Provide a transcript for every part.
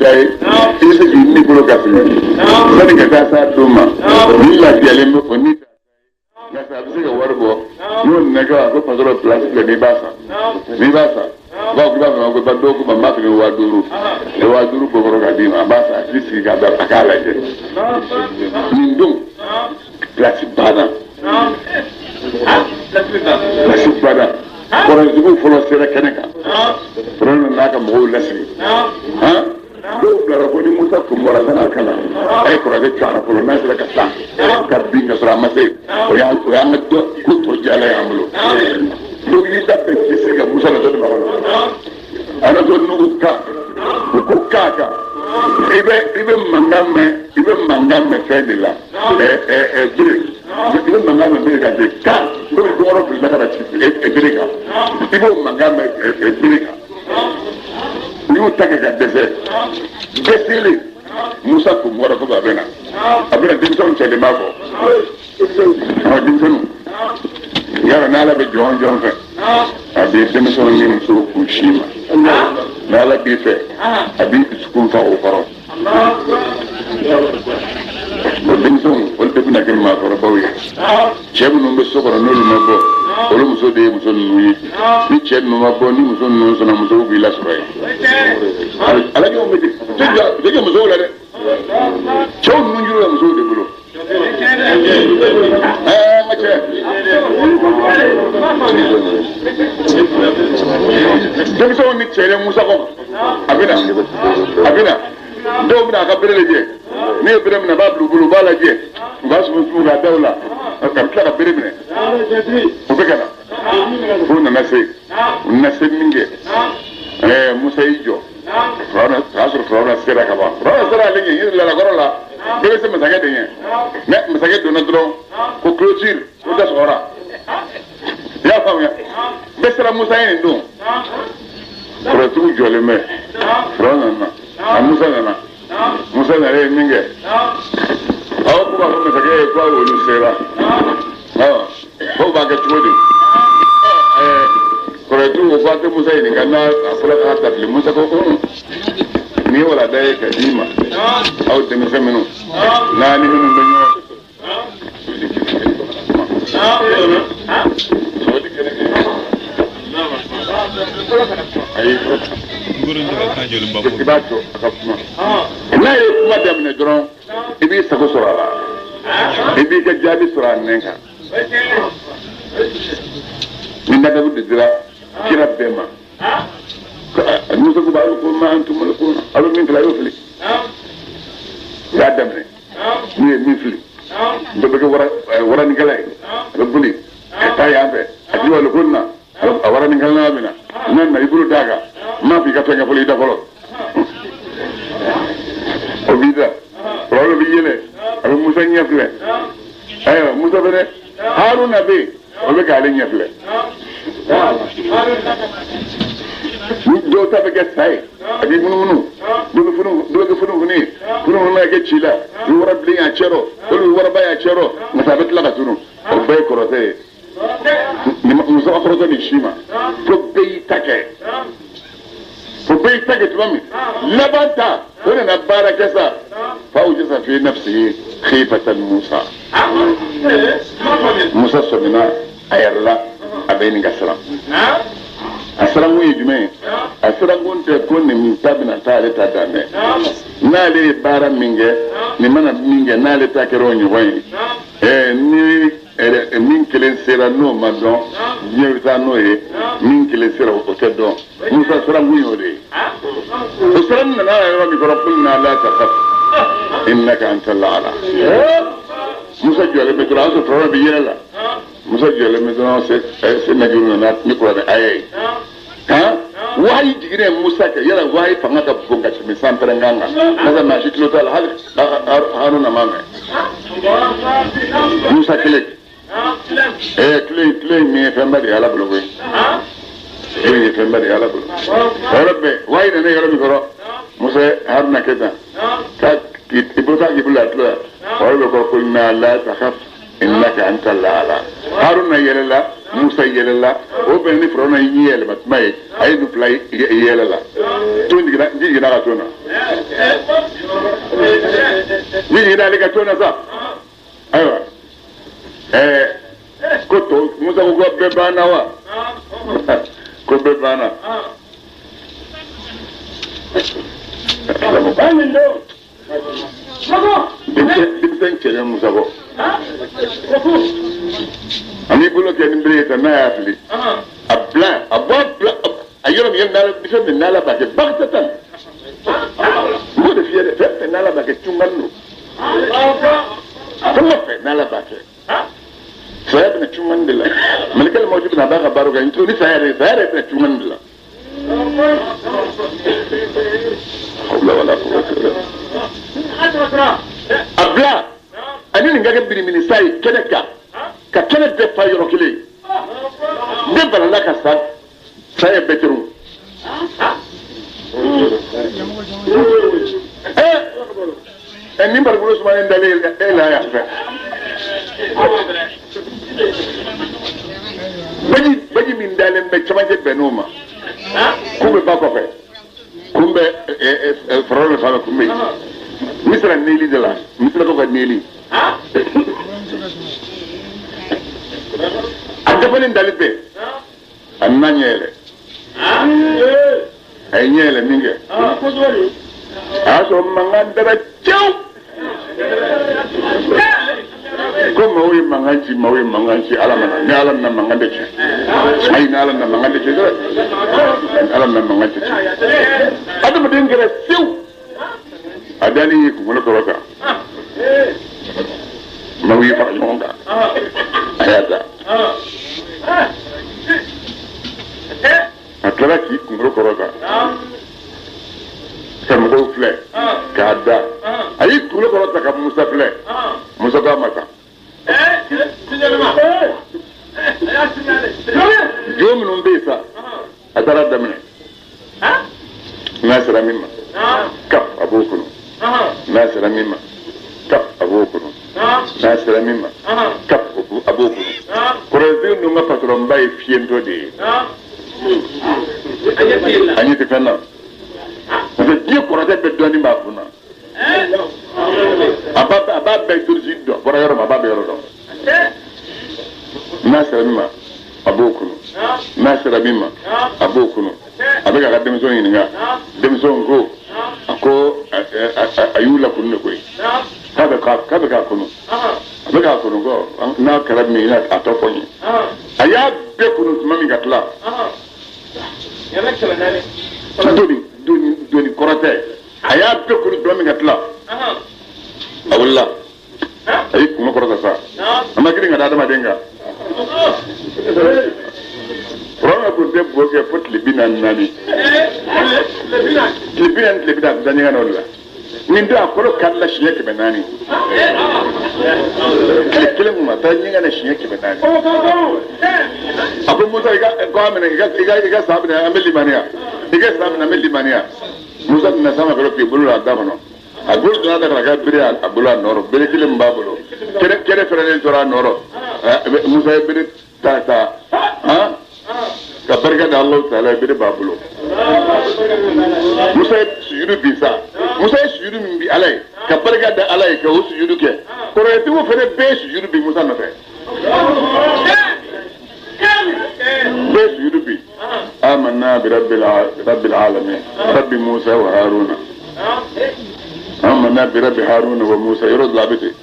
ta ye i bɛ se k'i ni bolo ka fili sani ka taa s'a don ma ni lafiyalen bɛ o ni ta nka a bɛ se ka wari bɔ n'o nɛgɛ a ko patɔrɔn pilasi filɛ n'i b'a san n'i b'a san bawo k'i b'a fɛ ko ba dɔw ko ma n b'a fɛ 5000 i 5000 bɔ kɔrɔ k'a d'i ma a b'a san a k'i sigi k'a da a k'a lajɛ nin don pilasi banna pilasi banna kɔrɔjugu fɔlɔ sera kɛnɛ kan fɔlɔ nana n'a ka mɔgɔw lasigi dɔw bilara ko ni Musa kun bɔra san'a ka na a ye kɔrɔkɛ cayara fɔlɔ n'a sera ka taa ka bin ka sɔrɔ a ma se o y'an ka dɔ ko tɔ jala y'an bolo donc i da bɛɛ tɛ se ka Musa natɔ de ma kɔnɔ a natɔ nugu ka u ko k'a kan i bɛ mankan mɛn i bɛ mankan mɛn fɛn de la bere i bɛ mankan mɛn bere kan ten ka komi dɔgɔrɔ filila ka na ci bere kan i b'o mankan mɛn bere kan n'i y'o ta kɛ ka dɛsɛ bɛɛ selen Musa kun bɔra ko a bɛ na a bɛ na denmisɛnw cɛlen b'a kɔ denmisɛnninw yala n'ala bɛ jɔn jɔn fɛ a bɛ denmisɛnw ni musow kun si ma n'ala b'i fɛ a b'i dusukun fa o kɔrɔ o denmisɛnw olu de bɛna kɛ maakɔrɔbaw ye cɛ minnu bɛ so kɔnɔ n'olu ma bɔ olu muso de ye muso ninnu ye ni cɛ ninnu ma bɔ ni muso ninnu sɔnna musow b'i lasɔrɔ yen alajɛw bɛ ten tɛ kɛ musow la dɛ cɛw ninnu juru bɛ musow de bolo ma cɛ denmisɛnw ni cɛ Musa kɔ a bɛ na a bɛ na dɔw bɛna a ka bere lajɛ ne ye bere minɛ a b'a bila u bolo u b'a lajɛ u b'a sumu k'a da u la ka tila ka bere minɛ o bɛ ka na f'u nana se u nana se min kɛ Musa y'i jɔ o y'a sɔrɔ Firawuna sera ka ban Firawuna sera ale ɲɛ yiri lalakɔrɔ la bɛɛ bɛ se masakɛ de ɲɛ mɛ masakɛ donna dɔrɔn ko clôture ko da sɔgɔra i y'a faamuya bɛɛ sera Musa ye nin don kɔrɔtigiw jɔlen bɛ Firawuna nana a Musa nana Musa nana ye min kɛ aw ko b'a fɔ masakɛ ye ko aw olu sera k'o b'a kɛ cogo di kɔrɔtigiw ko f'a tɛ Musa ɲininka n'a fɔra k'a ta fili Musa ko nin ye walanda ye ka d'i ma aw denmisɛn minnu n'a ni minnu bɛ ɲɔgɔn i b'a to a ka kuma n'a ye kuma daminɛ dɔrɔn i b'i sago sɔrɔ a la i b'i ka jaabi sɔrɔ a nɛn kan ni ladabu de dira kira bɛɛ ma Musa ko b'a ko ma antum mulkuna a bɛ min fili a y'o fili u y'a daminɛ n'u ye min fili dɔ bɛ kɛ waranikɛla ye a bɛ boli ka taa yan fɛ a ti wale ko na a waranikɛla bɛ na n'a nana i bolo d'a kan n m'a fɔ i ka fɛn kɛ fɔlɔ i da fɔlɔ o b'i da Firawuna bɛ yɛlɛ a bɛ Musa ɲɛ filɛ ayiwa Musa fɛnɛ Haruna bɛ yen o bɛ k'ale ɲɛ filɛ ni dɔw ta bɛ kɛ sa ye a b'i munumunu dɔ bɛ kɛ funufunu ye funufunu bɛ kɛ ci la i bɛ wara bilen y'a cɛ rɔ olu bɛ waraba y'a cɛ rɔ nka a bɛ tila ka tunu o bɛɛ ye kɔrɔtɛ ye muso ka kɔrɔtɛ nin si ma fo bɛɛ y'i ta kɛ fo bɛɛ y'i ta kɛ tuma min laban ta o nana baara kɛ sa fawjasa fi nafsihi khifatan Musa Musa sɔmina a yɛrɛ la a bɛ ɲini ka siran a sirankun ye jumɛn ye a sirankun tɛ ko nin ta bɛna taa ale ta dan dɛ n'ale ye baara min kɛ nin mana min kɛ n'ale ta kɛra o ɲɔgɔn ye ni min kelen sera n'o ma dɔn diɲɛ bɛ taa n'o ye min kelen sera o tɛ dɔn Musa sirankun y'o de ye o siran nana yɔrɔ min kɔrɔ qulna la takhaf innaka antal a'la Musa jɔlen bɛ dɔrɔn a y'a sɔrɔ Firawuna bɛ yɛlɛ la Musa jɔlen bɛ dɔrɔn se najuru nana ni kuranɛ aya ye wahayi jiginnen Musa kɛ yala wahayi fanga ka bon ka tɛmɛ sanpɛrɛnkan kan masa maa si tulo t'a la hali Haruna ma mɛn Musa kelen tile in min ye fɛnba de ye Ala bolo koyi tile in ye fɛnba de ye Ala bolo yɔrɔ bɛɛ wahayi nana yɔrɔ min kɔrɔ Musa Haruna kɛ tan k'a i bolo k'a k'i bolo a tulo la o yɔrɔ bɛ kɔ ko na la takhaf innaka antal a'la Haruna yɛlɛla Musa yɛlɛla o bɛn ni Firawuna y'i ɲɛ yɛlɛma tuma ye a ye nin fila yɛlɛ la ton jiginna ji jiginna ka ton na ji jiginna ale ka ton na sa ayiwa ko tɔ Musa ko bɛɛ banna wa ko bɛɛ banna. Denmisɛn cɛlen Musa kɔ a m'i bolo kɛ ni bere ye tan n'a y'a fili a bila a bɔ bila a yɔrɔ min ye fɛn min n'Ala b'a kɛ bakitatan n b'o de f'i ye dɛ fɛn fɛn n'Ala b'a kɛ cunkan don fɛn o fɛn n'Ala b'a kɛ saya bɛna cunkan de la malikɛli mawuti bɛna a b'a ka baara kɛ ni saya yɛrɛ bɛna cunkan de la. Hawla wala quwwata illa billah. A bila ani nin ka kɛ birimini sa ye kɛnɛ kan ka kɛnɛ bɛɛ fa yɔrɔ kelen ne balala ka sa sa ye bɛɛ teru nin farikolo sumalen dalen e la yan fɛ baji min dalen bɛ cɛmancɛ bɛnn'o ma kun bɛ ba kɔfɛ kun bɛ fɔrɔ fan fɛ kun bɛ yen Misira nili de la Misirakaw ka nili a dafalen dali bɛɛ a nana ɲɛ yɛlɛ a ye ɲɛ yɛlɛ min kɛ a y'a sɔrɔ mankan dara cɛw ko maaw ye mankan ci maaw ye mankan ci Ala mana ni Ala nana mankan tɛ ci ayi ni Ala nana mankan tɛ ci dɛ ni Ala nana mankan tɛ ci adamaden kɛra sew a dalen y'i kunkolo kɔrɔta maaw y'i fara ɲɔgɔn kan a y'a da a tilala k'i kunkolo kɔrɔta ka mɔgɔw filɛ k'a da a y'i kunkolo kɔrɔta ka Musa filɛ Musa k'a ma taa jo minnu bɛ yen sa a taara daminɛ n'a sera min ma kap a b'o kɔnɔ n'a sera min ma kap a b'o kɔnɔ n'a sera min ma kap a b'o kɔnɔ kɔrɔtigi ninnu ka patɔrɔnba ye fiyentɔ de ye a ɲɛ tɛ fɛn na parce que diɲɛ kɔrɔtɛ bɛɛ dɔɔnin b'a kun na a b'a bɛɛ durusi dɔn bɔra yɔrɔ min a b'a bɛɛ yɔrɔ dɔn n'a sera min ma a b'o kɔnɔ n'a sera min ma a b'o kɔnɔ a bɛ k'a ka denmisɛnw ɲininka denmisɛnw ko a ko a y'u lakunu de koyi k'a bɛ k'a kɔnɔ a bɛ k'a kɔnɔ kɔ n'a kɛra min ye a tɔ fɔ n ye a y'a bɛɛ kɔnɔ tuma min ka tila doni kɔrɔ tɛ a y'a bɛɛ kɔnɔ tuma min ka tila a wulila a y'i kunkolo kɔrɔta sa a ma girin ka da adamaden kan Firawuna kun tɛ bo kɛ fo tile 44 tile 40 tile 40 a tɛ taa ɲɛgɛn na o de la nin don a kɔrɔ karila siɲɛ 400 tile kelen kun a taa ɲɛgɛn na siɲɛ 400 a ko Musa i ka kɔ minɛ i ka sa minɛ an bɛ limaniya i ka sa minɛ an bɛ limaniya Musa nana s'a ma kɔrɔ k'i bolo don a da kɔnɔ a bolo donna da kɔnɔ ka bere a bolo a nɔrɔ bere kelen min b'a bolo kɛnɛ fɛrɛlen tora a nɔrɔ Musa ye bere ta ka barika da Alahu taala ye bere b'a bolo Musa ye sujudu bin sa Musa ye sujudu min bi Ala ye ka barika da Ala ye ka o sujudu kɛ kɔrɔyɛtigiw fana bɛɛ ye sujudu bin Musa nɔfɛ bɛɛ sujudu bin amanna bi rabbil alamin rabbi Musa wa Haruna amanna bi rabbi Haruna wa Musa yɔrɔ dɔ la a bɛ ten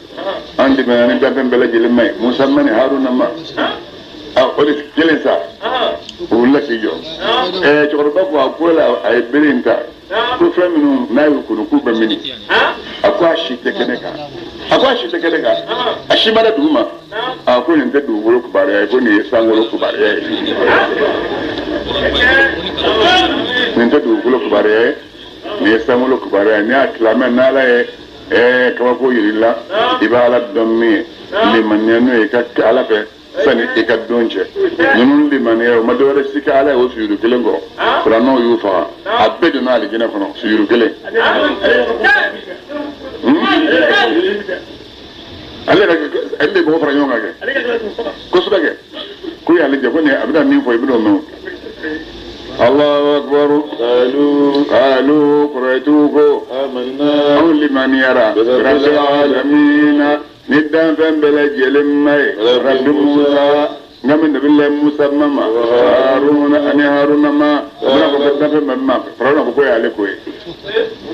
an dɛmɛna ni danfɛn bɛɛ lajɛlen ma ye Musa ma ni Haruna ma o de kelen sa o wulila k'i jɔ cɛkɔrɔba ko a ko la a ye bere in ta ko fɛn minnu n'a y'u kunu k'u bɛ mini a ko a si tɛ kɛnɛ kan a ko a si tɛ kɛnɛ kan a si ma da dugu ma a ko nin tɛ dugukolo kibaruya ye ko nin ye sankolo kibaruya ye nin tɛ dugukolo kibaruya ye nin ye sankolo kibaruya ye n'i y'a tilamɛ n'Ala ye kabako yir'i la i bɛ Ala dɔn min ye limaniya n'o ye i ka Ala fɛ sani i ka don cɛ ninnu limaniya o ma dɔwɛrɛ si kɛ Ala ye o sujuru kelen kɔ kuranɛw y'u faga a bɛɛ donna alijinɛ kɔnɔ sujuru kelen ale yɛrɛ ale de mɔgɔ fara ɲɔgɔn kan kɛ kosɛbɛ kɛ ko y'ale jɛ ko nin a bɛna min fɔ i bɛn'o mɛn. Allahu akbar. Qalu kurayitigiw ko anw limaniyara rabbil alamina ni danfɛn bɛɛ lajɛlen ma ye rabbi Musa nka min nabilayi Musa ma ma Haruna ani Haruna ma o bɛna fɔ ko danfɛn bɛɛ ma Firawuna ko y'ale ko ye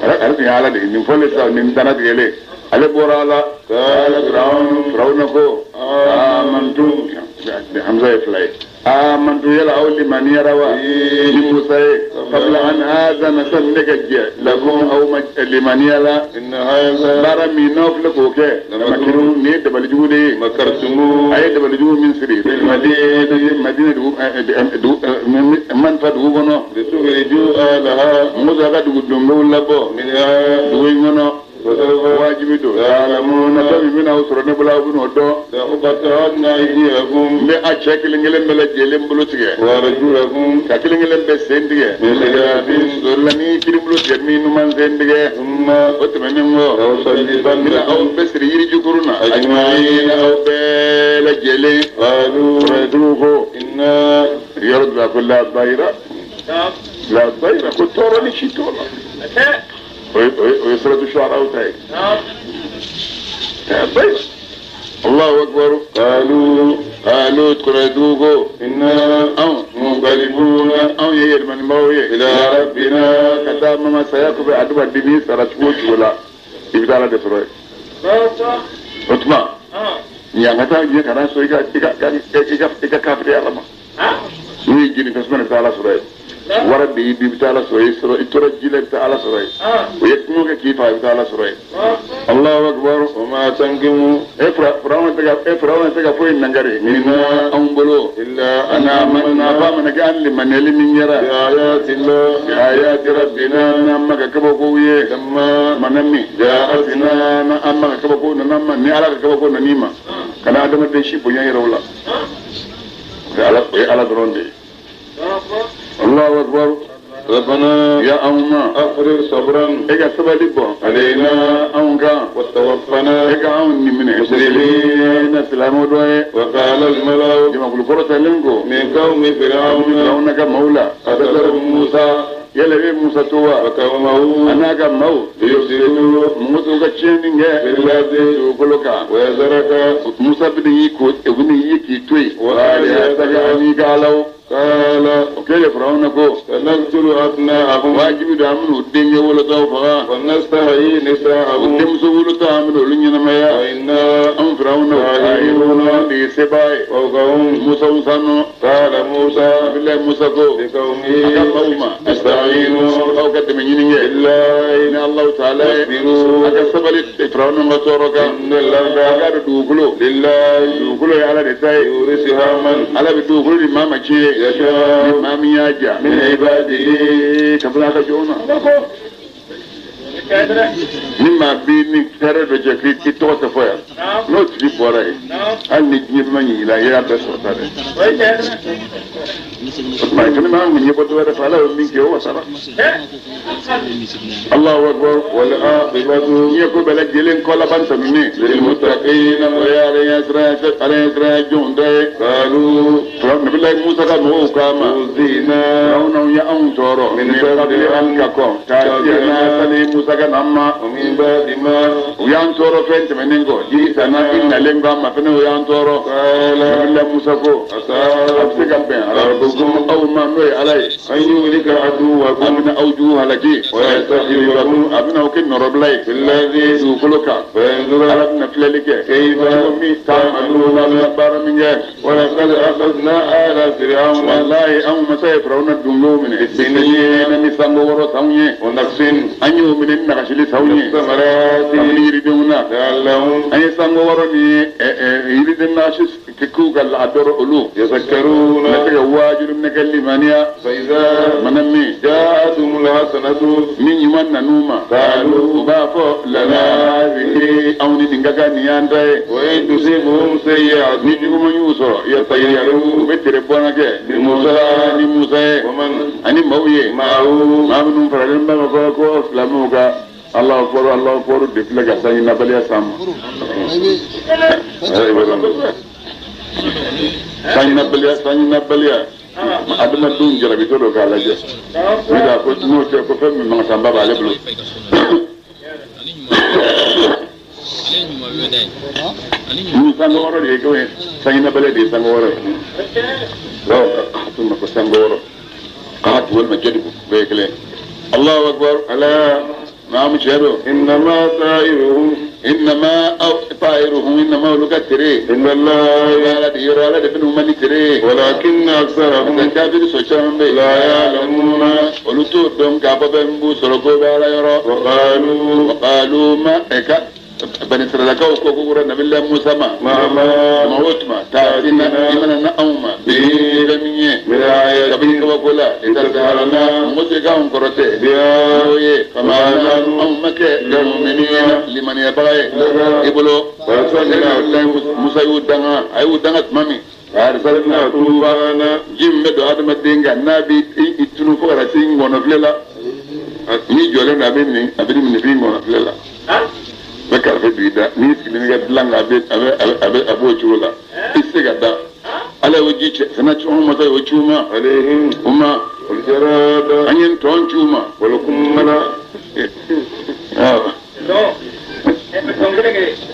ale tun ye Ala de ye nin fɔlen sisan nin dannatigɛlen ale bɔra a la Firawuna ko amantu Hamza ye fila ye amantu yala aw limaniyara wa ni Musa ye qabla an azana sani ne ka jɛ lakum aw ma limaniya la baara min n'aw filɛ k'o kɛ makiru nin ye dabalijugu de ye a ye dabalijugu min siri Madina dugu manfa dugu kɔnɔ Musa ka dugu donbew labɔ dugu in kɔnɔ wajibi don na fɛn min bɛna aw sɔrɔ ne bolo aw bɛn'o dɔn n bɛ a cɛ kelen kelen bɛɛ lajɛlen bolo tigɛ ka kelen kelen bɛɛ sen tigɛ la ni kiri bolo tigɛ min numan sen tigɛ o tɛmɛnen kɔ n bɛna aw bɛɛ siri yirijukurun na ajmaina aw bɛɛ lajɛlen kurayitigiw ko yɔrɔ dɔ la ko la bayira la bayira ko tɔɔrɔ ni si t'o la. O ye suratu shu'ara ta ye. Allahu akbar. Qalu kurayitigiw ko anw munqalibuna anw ye yɛlɛmanibaaw ye ila rabbina ka taa mama saya kɔfɛ adamaden n'i sara cogo o cogo la i bɛ taa Ala de sɔrɔ yen. O tuma yan ka taa ɲɛ kana sɔrɔ i ka kafiriya Ala ma. N'u y'i jeni tasuma na i bɛ taa Ala sɔrɔ yen. Wara de y'i bi i bɛ taa Ala sɔrɔ yen i tora ji la i bɛ taa Ala sɔrɔ yen o ye kungo kɛ k'i faga i bɛ taa Ala sɔrɔ yen. Allahu akbar. O ma tankimu e Firawuna tɛ ka foyi nangari minna anw bolo illa ana amanna fa mana kɛ an limaniyali min kɛra bi ayati rabbina n'an ma ka kabakow ye mana min ja'atina n'an ma ka kabako nana ma ni Ala ka kabako nan'i ma kana adamaden si bonya yɛrɛ o la o ye Ala dɔrɔn de ye. Allahu akbar. Rabbana ya anw afrigh sabran e ka sabali bɔn alayna anw kan wa tawaffana e ka anw niminɛ muslimina silamɛw dɔ ye wa qala al mala'u jamakulu kɔrɔtalen ko min qawmi Firawuna ka maaw la atadharu Musa yala i bɛ Musa to wa a n'a ka maaw Musa ka tiɲɛni kɛ dugukolo kan Musa bɛna y'i ko u bɛna y'i k'i to yen wa ani ka alaw o kɛlen Firawuna ko sanaqtulu abna'ahum wajibi don an bɛn'u denkɛ wolotɔw faga wa nastahyi nisa'ahum u denmuso wolotɔ an bɛn'olu ɲɛnamaya wa inna anw Firawuna qahiruna de ye sebaa ye fawqahum Musa sanu qala Musa bilahi Musa ko a ka maaw ma asta'inu aw ka dɛmɛ ɲini kɛ billahi ni Alahu taala ye a ka sabali Firawuna ka tɔɔrɔ kan a ka don dugukolo lillahi dugukolo ye Ala de ta ye yurisiha man Ala bɛ dugukolo di maa ma tiɲɛ ye ni maa min y'a ja min ibadihi ka bila a ka jɔnw na ni maa b'i ni hɛrɛ dɔ jɛ k'i tɔgɔ tɛ fɔ yan n'o tigi bɔra yen hali ni diɲɛ ma ɲɛ i la i y'a bɛɛ sɔrɔ ta dɛ o tuma i fana man kan ɲɛbɔ dɔ wɛrɛ fɛ Ala ye min kɛ o wasara. Allahu akbar. Wal aqibatu ɲɛ ko bɛɛ lajɛlen kɔ laban tanuni lil muttaqina o ye Ala ɲɛsiranya jɔnw ta ye. Qalu Nabilayi Musa ka mɔgɔw k'a ma Firawuna ye anw tɔɔrɔ min qabli an ka kɔn ta'tiyana sani Musa ka na ma u y'an tɔɔrɔ fɛn tɛmɛnen kɔ ji'tana i nalen kɔ an ma fɛnɛ u y'an tɔɔrɔ. Nabilayi Musa ko a bɛ se ka bɛn rabbukum aw ma n'o ye Ala ye an yuhlika aduwwakum a bɛna aw jugu halaki wa yastakhlifakum a bɛna aw kɛ nɔrɔbila ye fil ardi dugukolo kan Ala bɛna filɛli kɛ cogo min ta'maluna a bɛna baara min kɛ. Wa laqad akhadna ala Firawuna wallahi anw masa ye Firawuna dungew minɛ sinina ni sango wɔɔrɔ sanw ye wa naqsin an y'o minɛ ni nagasili sanw ye kabini yiridenw na an ye sango wɔɔrɔ ni yiriden nagasi k'u ka a dɔrɔ olu yatazakkaruna na se ka waajuli minɛ kɛ limaniya mana min ja'atuhumul hasanatu ni ɲuman nan'u ma qalu u b'a fɔ lana hadhihi anw ni nin ka kan nin y'an ta ye wa in tusibuhum sayyi'atun ni juguman y'u sɔrɔ yatayyaru u bɛ tere bɔnna kɛ bi Musa ni Musa ye ani maaw ye maa minnu faralen bɛ ma ko silamɛw ka Allahu akbar Allahu akbar de filɛ ka sanji nabaliya s'an ma. Sanjinabaliya adamadenw jarabitɔ don k'a lajɛ ne k'a ko n'o tɛ ko fɛn min man sanba b'ale bolo ni sango wɔɔrɔ de ye ko ye sanjinabaliya de ye sango wɔɔrɔ ye bawo ka ma ko sango wɔɔrɔ k'a tu walima jɛdugu bɛɛ ye kelen Allahu akbar ala naamu tiɲɛ don innama ta'iruhum innama ta'iruhum innama olu ka tere inda Allah ala de yɔrɔ ala de bɛn'u ma ni tere walakinna aktharahum nka kafiri sɔn caman bɛ yen la ya'lamuna olu t'o dɔn k'a fɔ bɛ n b'u sɔrɔ ko bɛ ala yɔrɔ wa qalu ma ka bani Israilakaw ko ko kura nabila Musa ma ma o tuma ta'tina i mana na anw ma bi fɛn min ye kabini kabako la tasaharana mɔgɔ tɛ k'anw kɔrɔ tɛ n'o ye fama anw ma kɛ mu'minina limaniyabaga ye i bolo Musa y'u danga a y'u danga tuma min arsalna tufana ji min bɛ don adamaden kan n'a bɛ i tunu fo ka na se i ngɔnɔfilɛ la n'i jɔlen don a bɛ minɛ f'i ngɔnɔfilɛ la bɛ karafe don i da n'i sigilen bɛ ka dilan kan a b'o cogo la i tɛ se ka da ala y'o ji cɛ fana ci anw masa y'o ci u ma alayhim u ma waljarada an ye ntɔn ci u ma walkummala awɔ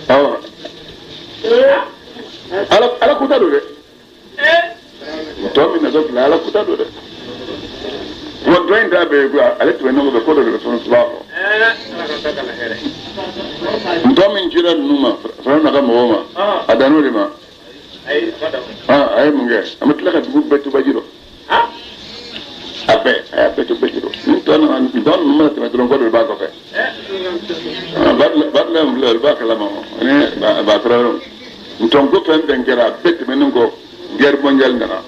awɔ ala kuta don dɛ ntɔn min natɔ filɛ ala kuta don dɛ wa ntɔn in t'a bɛɛ ye koyi ale tɛmɛnen kɔfɛ ko dɔ de bɛ fɛn fila kɔ ntɔn min cira ninnu ma Firawuna ka mɔgɔw ma a dann'o de ma a ye mun kɛ an bɛ tila ka dugu bɛɛ to baji rɔ a bɛɛ a y'a bɛɛ to baji rɔ ni ntɔn nana ntɔn ninnu mana tɛmɛ dɔrɔn ko dɔ de b'a kɔfɛ badila in filɛ olu b'a kalama ni ba sira yɔrɔ ntɔn ko fɛn fɛn kɛra a bɛɛ tɛmɛnen kɔ guerre mondiale nana.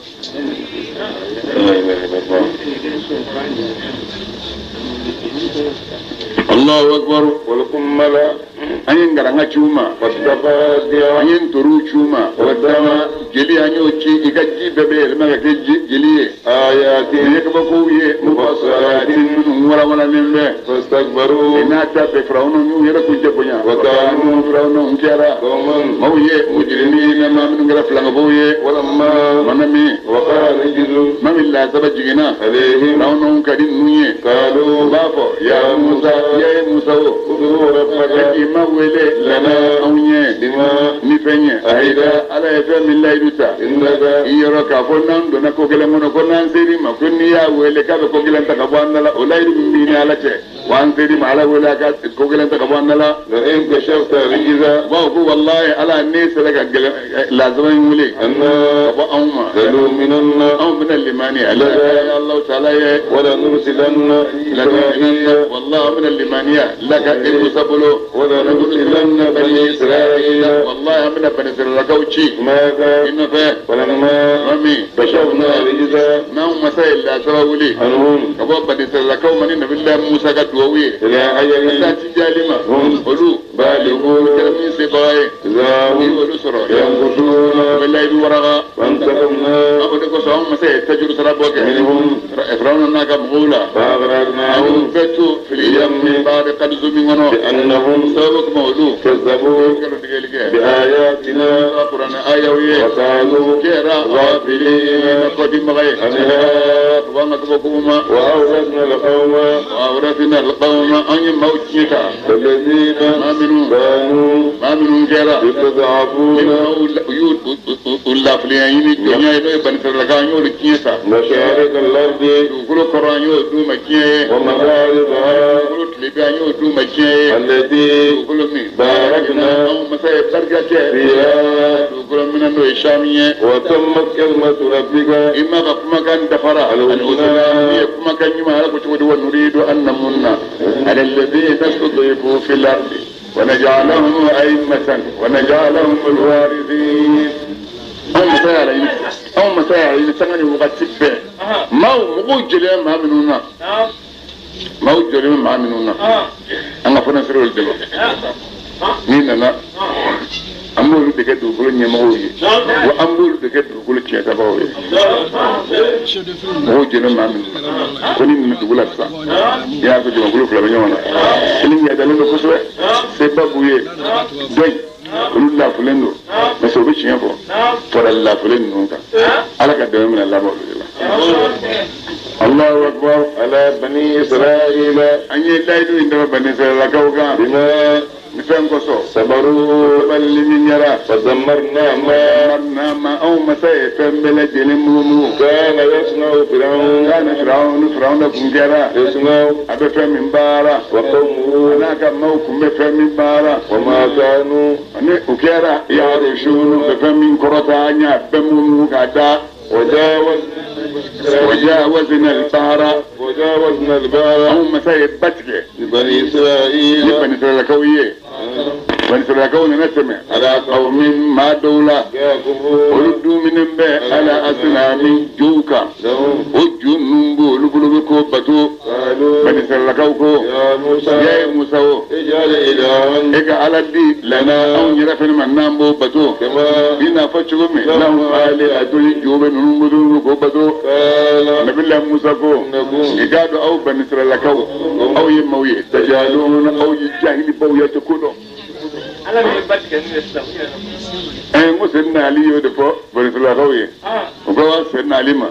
Allahu akbar walkummala an ye ngaranga ci u ma waddafadiya an ye ntoriw ci u ma waddama jeli an y'o ci i ka ji bɛɛ bɛ yɛlɛma ka kɛ jeli ye ayatin nin ye kabakow ye mufassalatin minnu walawalalen bɛ fastakbaru i n'a ta bɛɛ Firawuna y'u yɛrɛ k'u jɛ bonya wa kanu Firawuna kɛra qawman maaw ye mujrimina maa minnu kɛra filankafow ye walamma mana min waqa'a rijzu maa min lasaba jiginna alayhim Firawuna ka di ninnu ye qalu u b'a fɔ ya Musa ya ye Musa o ud'u rabbaka k'i ma wele lana anw ye bima ni fɛn ye ahida ala ye fɛn min layidu ta innaka i yɔrɔ k'a fɔ n'an donna ko gɛlɛn kɔnɔ ko n'an ser'i ma ko n'i y'a wele k'a bɛ ko gɛlɛn ta ka bɔ an da la o layidu min b'i ni ala cɛ wa an ser'i ma ala wele a ka ko gɛlɛn ta ka bɔ an da la la in kashafta rijza u b'a fɔ ko walayi ala n'e sera ka gɛlɛn lazaba in wele anna ka bɔ anw ma lanu'minanna anw bɛna limani ala Allahu ta'ala ye wala nursilanna israila wallahi an bɛna limaniya laka e Musa bolo wala nursilanna bani israila wallahi an bɛna bani Israilakaw ci ماذا i nɔfɛ فلما mami كشفنا الرجز n'anw masa ye lasaba wuli عنهم ka bɔ bani Israilakaw ma ni nabila Musa ka duwawu ye إلى ka أجل taa ci jali ma هم olu بالغون kɛra min sebaga ye إذا ni هم olu sɔrɔ u ينكثون bɛ layidu waraka فانتقمنا o de kosɔn anw masa ye tajuru sara bɔ kɛ منهم Firawuna n'a ka mɔgɔw la an فأغرقناهم y'u bɛɛ to fili yammi baari kadizumi kɔnɔ بأنهم sababu kama olu كذبوا nkalon tigɛli kɛ بآياتنا kuranɛ ayaw ye وكانوا kɛra غافلين kɔdibaga ye عنها u b'an ka kabakow ma وأورثنا القوم وأورثنا القوم أن maaw tiɲɛ ta الذين maa minnu كانوا maa minnu kɛra ni يستضعفون maaw u y'u u lafiliya ɲini jɔnya ye n'o ye bani Israilakaw an y'olu tiɲɛ ta مشارق الأرض dugukolo kɔrɔ an y'o d'u ma tiɲɛ ye ومغاربها dugukolo tilebin an y'o d'u ma tiɲɛ ye التي dugukolo min باركنا anw masa ye barika kɛ فيها dugukolo min na n'o ye Sami ye وتمت كلمة ربك i ma ka kumakan dafara Alhusna. ni ye kumakan ɲuman ala ko cogo di wa nuridu an namunna ala alladhina istud'ifu fil ardi wa naj'alahum a'immatan wa naj'alahum alwarithin anw masa y'a laɲini anw masa y'a laɲini sanga ni wagati bɛɛ maaw mɔgɔw jɔlen bɛ maa minnu na maaw jɔlen bɛ maa minnu na an ka fana sera olu de ma n'i nana an b'olu de kɛ dugukolo ɲɛmɔgɔw ye wa an b'olu de kɛ dugukolo tiɲɛtabagaw ye mɔgɔw jɔlen maa minnu na ko ni ninnu dugu la sisan i y'a sɔrɔ jamakulu fila bɛ ɲɔgɔn na kelen ɲɛdalen don kosɛbɛ seba b'u ye dɔ in Olu lafulen don parce que u bɛ tiɲɛ fɔ fara lafulen ninnu kan Ala ka dɛmɛ bɛna laban olu de la. Allahu akbar. Ala bani Israila. An ye layidu in dama bani Israilakaw kan. Bima ni fɛn kosɔn. Sabaru. Sabalili min kɛra. Fadamarna ma. Fadamarna ma anw masa ye fɛn bɛɛ lajɛlen mugumugu. Kana yasna'u Firawun. Kana Firawun Firawuna kun kɛra. Yasna'u. A bɛ fɛn min baara. Wa qawmuhu. A n'a ka maaw kun bɛ fɛn min baara. Wa ma kanu. Ani o kɛra yarishun bɛ fɛn min kɔrɔta an y'a bɛɛ mugumugu k'a da. وجاوزنا البحر وجاوزنا البحر anw masa ye ba tigɛ لبني إسرائيل ni bani Israilakaw ye bani Israilakaw nana tɛmɛ ala qawmin maa dɔw la olu duminen bɛ ala asinami jow kan o jo ninnu b'olu bolo bɛ ko bato bani Israilakaw ko ya ye Musa o e ka Ala di lana anw yɛrɛ fɛnɛ ma n'an b'o bato i n'a fɔ cogo min n'anw ale a joli jo bɛ ninnu bolo k'o bato Nabila Musa ko i k'a dɔn aw bani Israilakaw aw ye maaw ye tajaluna aw ye jahilibaw ye tɛ ko dɔn. N ko Seyidina Ali y'o de fɔ bani Israilakaw ye o ko Seyidina Ali ma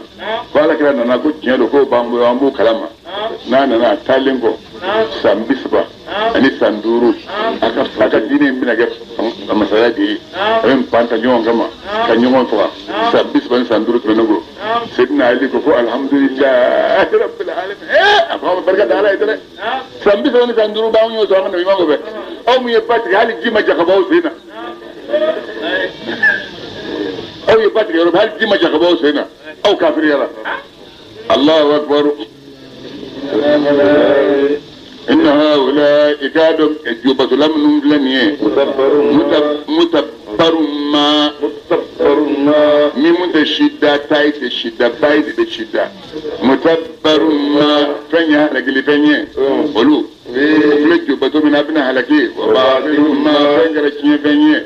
ko Ala kira nana ko tiɲɛ don k'o b'an bolo an b'o kalama n'a nana a taalen kɔ san 30 ani san 5 a ka diinɛ in bɛna kɛ masaya de ye a bɛ pan ta ɲɔgɔn kama ka ɲɔgɔn faga san 30 ni san 5 tɛmɛnen kɔ Seyidina Ali ko ko alhamdulilahi rabbil alamin a ko aw bɛ barika da Ala ye dɛ san 30 ni san 5 b'anw y'o sɔrɔ an ka nabi ɲuman kɔfɛ aw min ye ba tigɛ hali ji ma ja ka bɔ aw sen na aw ye ba tigɛ yɔrɔ min hali ji ma ja ka bɔ aw sen na aw kafiriyara Allahu akbar. Inna haula ikadum jubatula minnu filɛ nin ye mutabbarun ma min mun tɛ sida ta ye tɛ sida ba ye de bɛ sida mutabbarun ma fɛn ye halakili fɛn ye olu filɛ jubato min na a bɛna halaki wa batilun ma fɛn kɛra tiɲɛ fɛn ye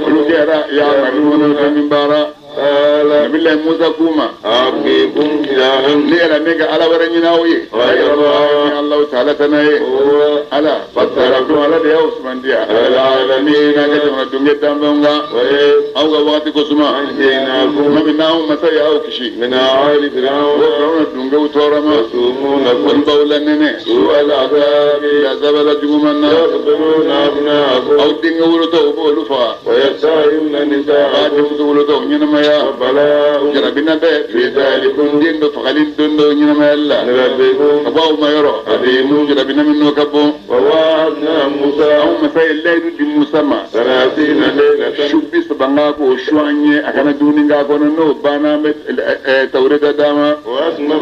olu kɛra ya'maluna fɛn min baara. Nabila Musa k'u ma ne yɛrɛ ne ka Ala wɛrɛ ɲini aw ye ni Alahu taala tana ye Ala fatarakum Ala de y'aw sumandiya alamina ka jamana dunge danfɛnw kan aw ka wagati ko suma tuma min n'anw masa y'aw kisi o Firawuna dungew tɔɔrɔ ma olu b'aw lanɛnɛ azabala juguman na aw denkɛ wolotɔ u b'olu faga aw denmuso wolotɔ ɲɛnamaya jarabina bɛ den dɔ fagali don dɔ ɲɛnamayali la ka bɔ aw ma yɔrɔ jarabina min n'o ka bon anw masa ye layidu di Musa ma su 30 n k'a k'o su an ye a kana dumuni k'a kɔnɔ n'o banna an bɛ tawureta d'a ma tuma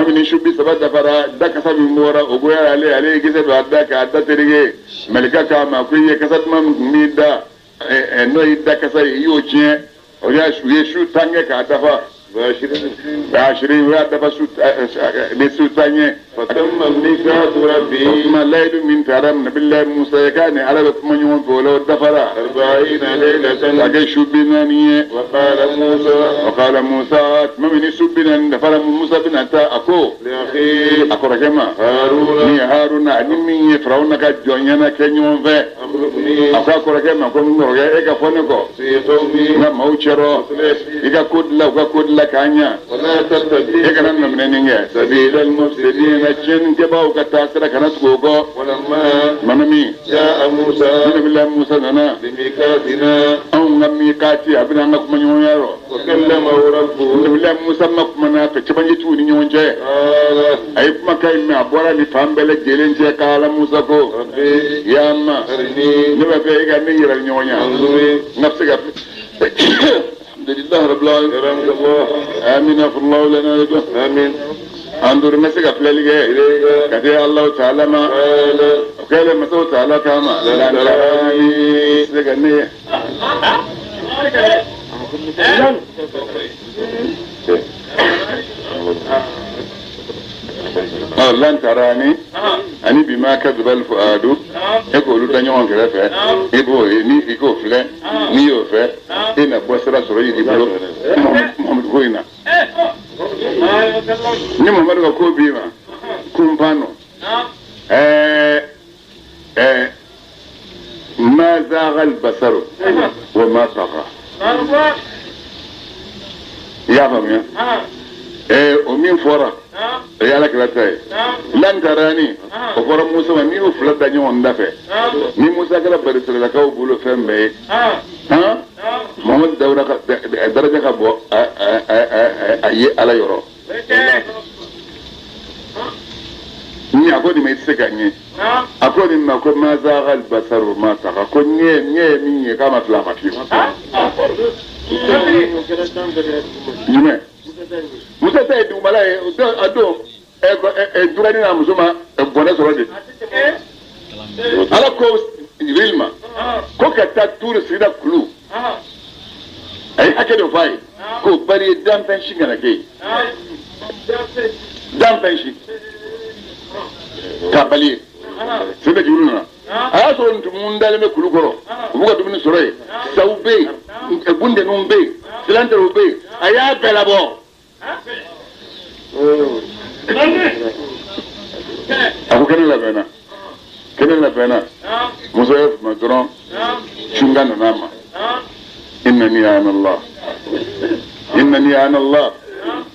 min ni su 30 dafara da kasa min bɔra o ko yala ale ye kisɛ don a da k'a da tereke malika k'a ma ko i ye kasa duman min tun b'i da n'o y'i da kasa ye i y'o tiɲɛ o y'a su ye su tan kɛ k'a dafa ashirin o y'a dafa su ni su tan ye o tuma layidu min taara Nabilayi Musa ye k'a ni Ala bɛ kuma ɲɔgɔn fɛ o la o dafara k'a kɛ su 40 ye wa qala Musa tuma min ni su 40 dafara Musa bɛna taa a ko a kɔrɔkɛ ma ni Haruna ani min ye Firawuna ka jɔnya kɛ ɲɔgɔn fɛ a ko a kɔrɔkɛ ma ko n kɔrɔkɛ e ka fɔ ne kɔ n ka maaw cɛrɔ i ka ko dilan u ka ko dilan k'a ɲa e kana nɔminɛni kɛ sabilal mufsidina tiɲɛnikɛbaaw ka taa sira kana tugu o kɔ mana min Nabila Musa nana anw ka miikaati a bɛna an ka kuma ɲɔgɔnya yɔrɔ Nabila Musa ma kuma n'a fɛ cɛmancɛ t'u ni ɲɔgɔn cɛ a ye kumakan in mɛn a bɔra ni fan bɛɛ lajɛlen cɛ k'ala Musa ko ya ma ne b'a fɛ e ka ne yɛrɛ ɲɔgɔn ya n ka se ka alhamdulilah rabbil alamin amina fallahu lana wa amin an duuru ma se ka filɛli kɛ ka se Alahu taala ma o kɛlen masaw taala kama se ka ne ye lan tarani ani bima kadhaba al-fuadu e k'olu da ɲɔgɔn kɛrɛfɛ i b'o ye ni i k'o filɛ n'i y'o fɛ i na bɔ sira sɔrɔ i bolo Muhamadu ko in na ni Muhamadu ka ko b'i ma kunpan nɔ Ma zagha al-basaru wa ma tagha. I y'a faamuya? O min fɔra o ye Ala kira ta ye. Lan tarani o fɔra Musa ma, n'i y'o fila da ɲɔgɔn da fɛ, ni Musa kɛra Banisirayilakaw bolo fɛn bɛɛ ye, Muhamadu Dawuda ka daraja ka bɔ a ye Ala yɔrɔ. Ni a ko nin ma i tɛ se ka ɲɛ. A ko nin ma ko ma zagha al-basaru ma tagha, ko ɲɛ ye min ye k'a ma fila ma fiyewu. Jumɛn? Musa ta ye dugumala ye, a don Durani n'a muso ma bɔnɛ sɔrɔ de. Ala ko Jibril ma ko ka taa Tuuru Sina kulu, a ye hakɛ dɔ f'a ye k'o bari ye danfɛn si kana kɛ yen, danfɛn si k'a bali ye. Sina Jibril nana, a y'a sɔrɔ ntumu dalen bɛ kulu kɔrɔ, u b'u ka dumuni sɔrɔ yen, saw bɛ yen, bundenninw bɛ yen, silanterew bɛ yen, a y'a bɛɛ labɔ. A ko kɛnɛ labɛnna, kɛnɛ labɛnna. Musa ye fama dɔrɔn, cunga nana a ma. Innani ana Allah, innani ana Allah.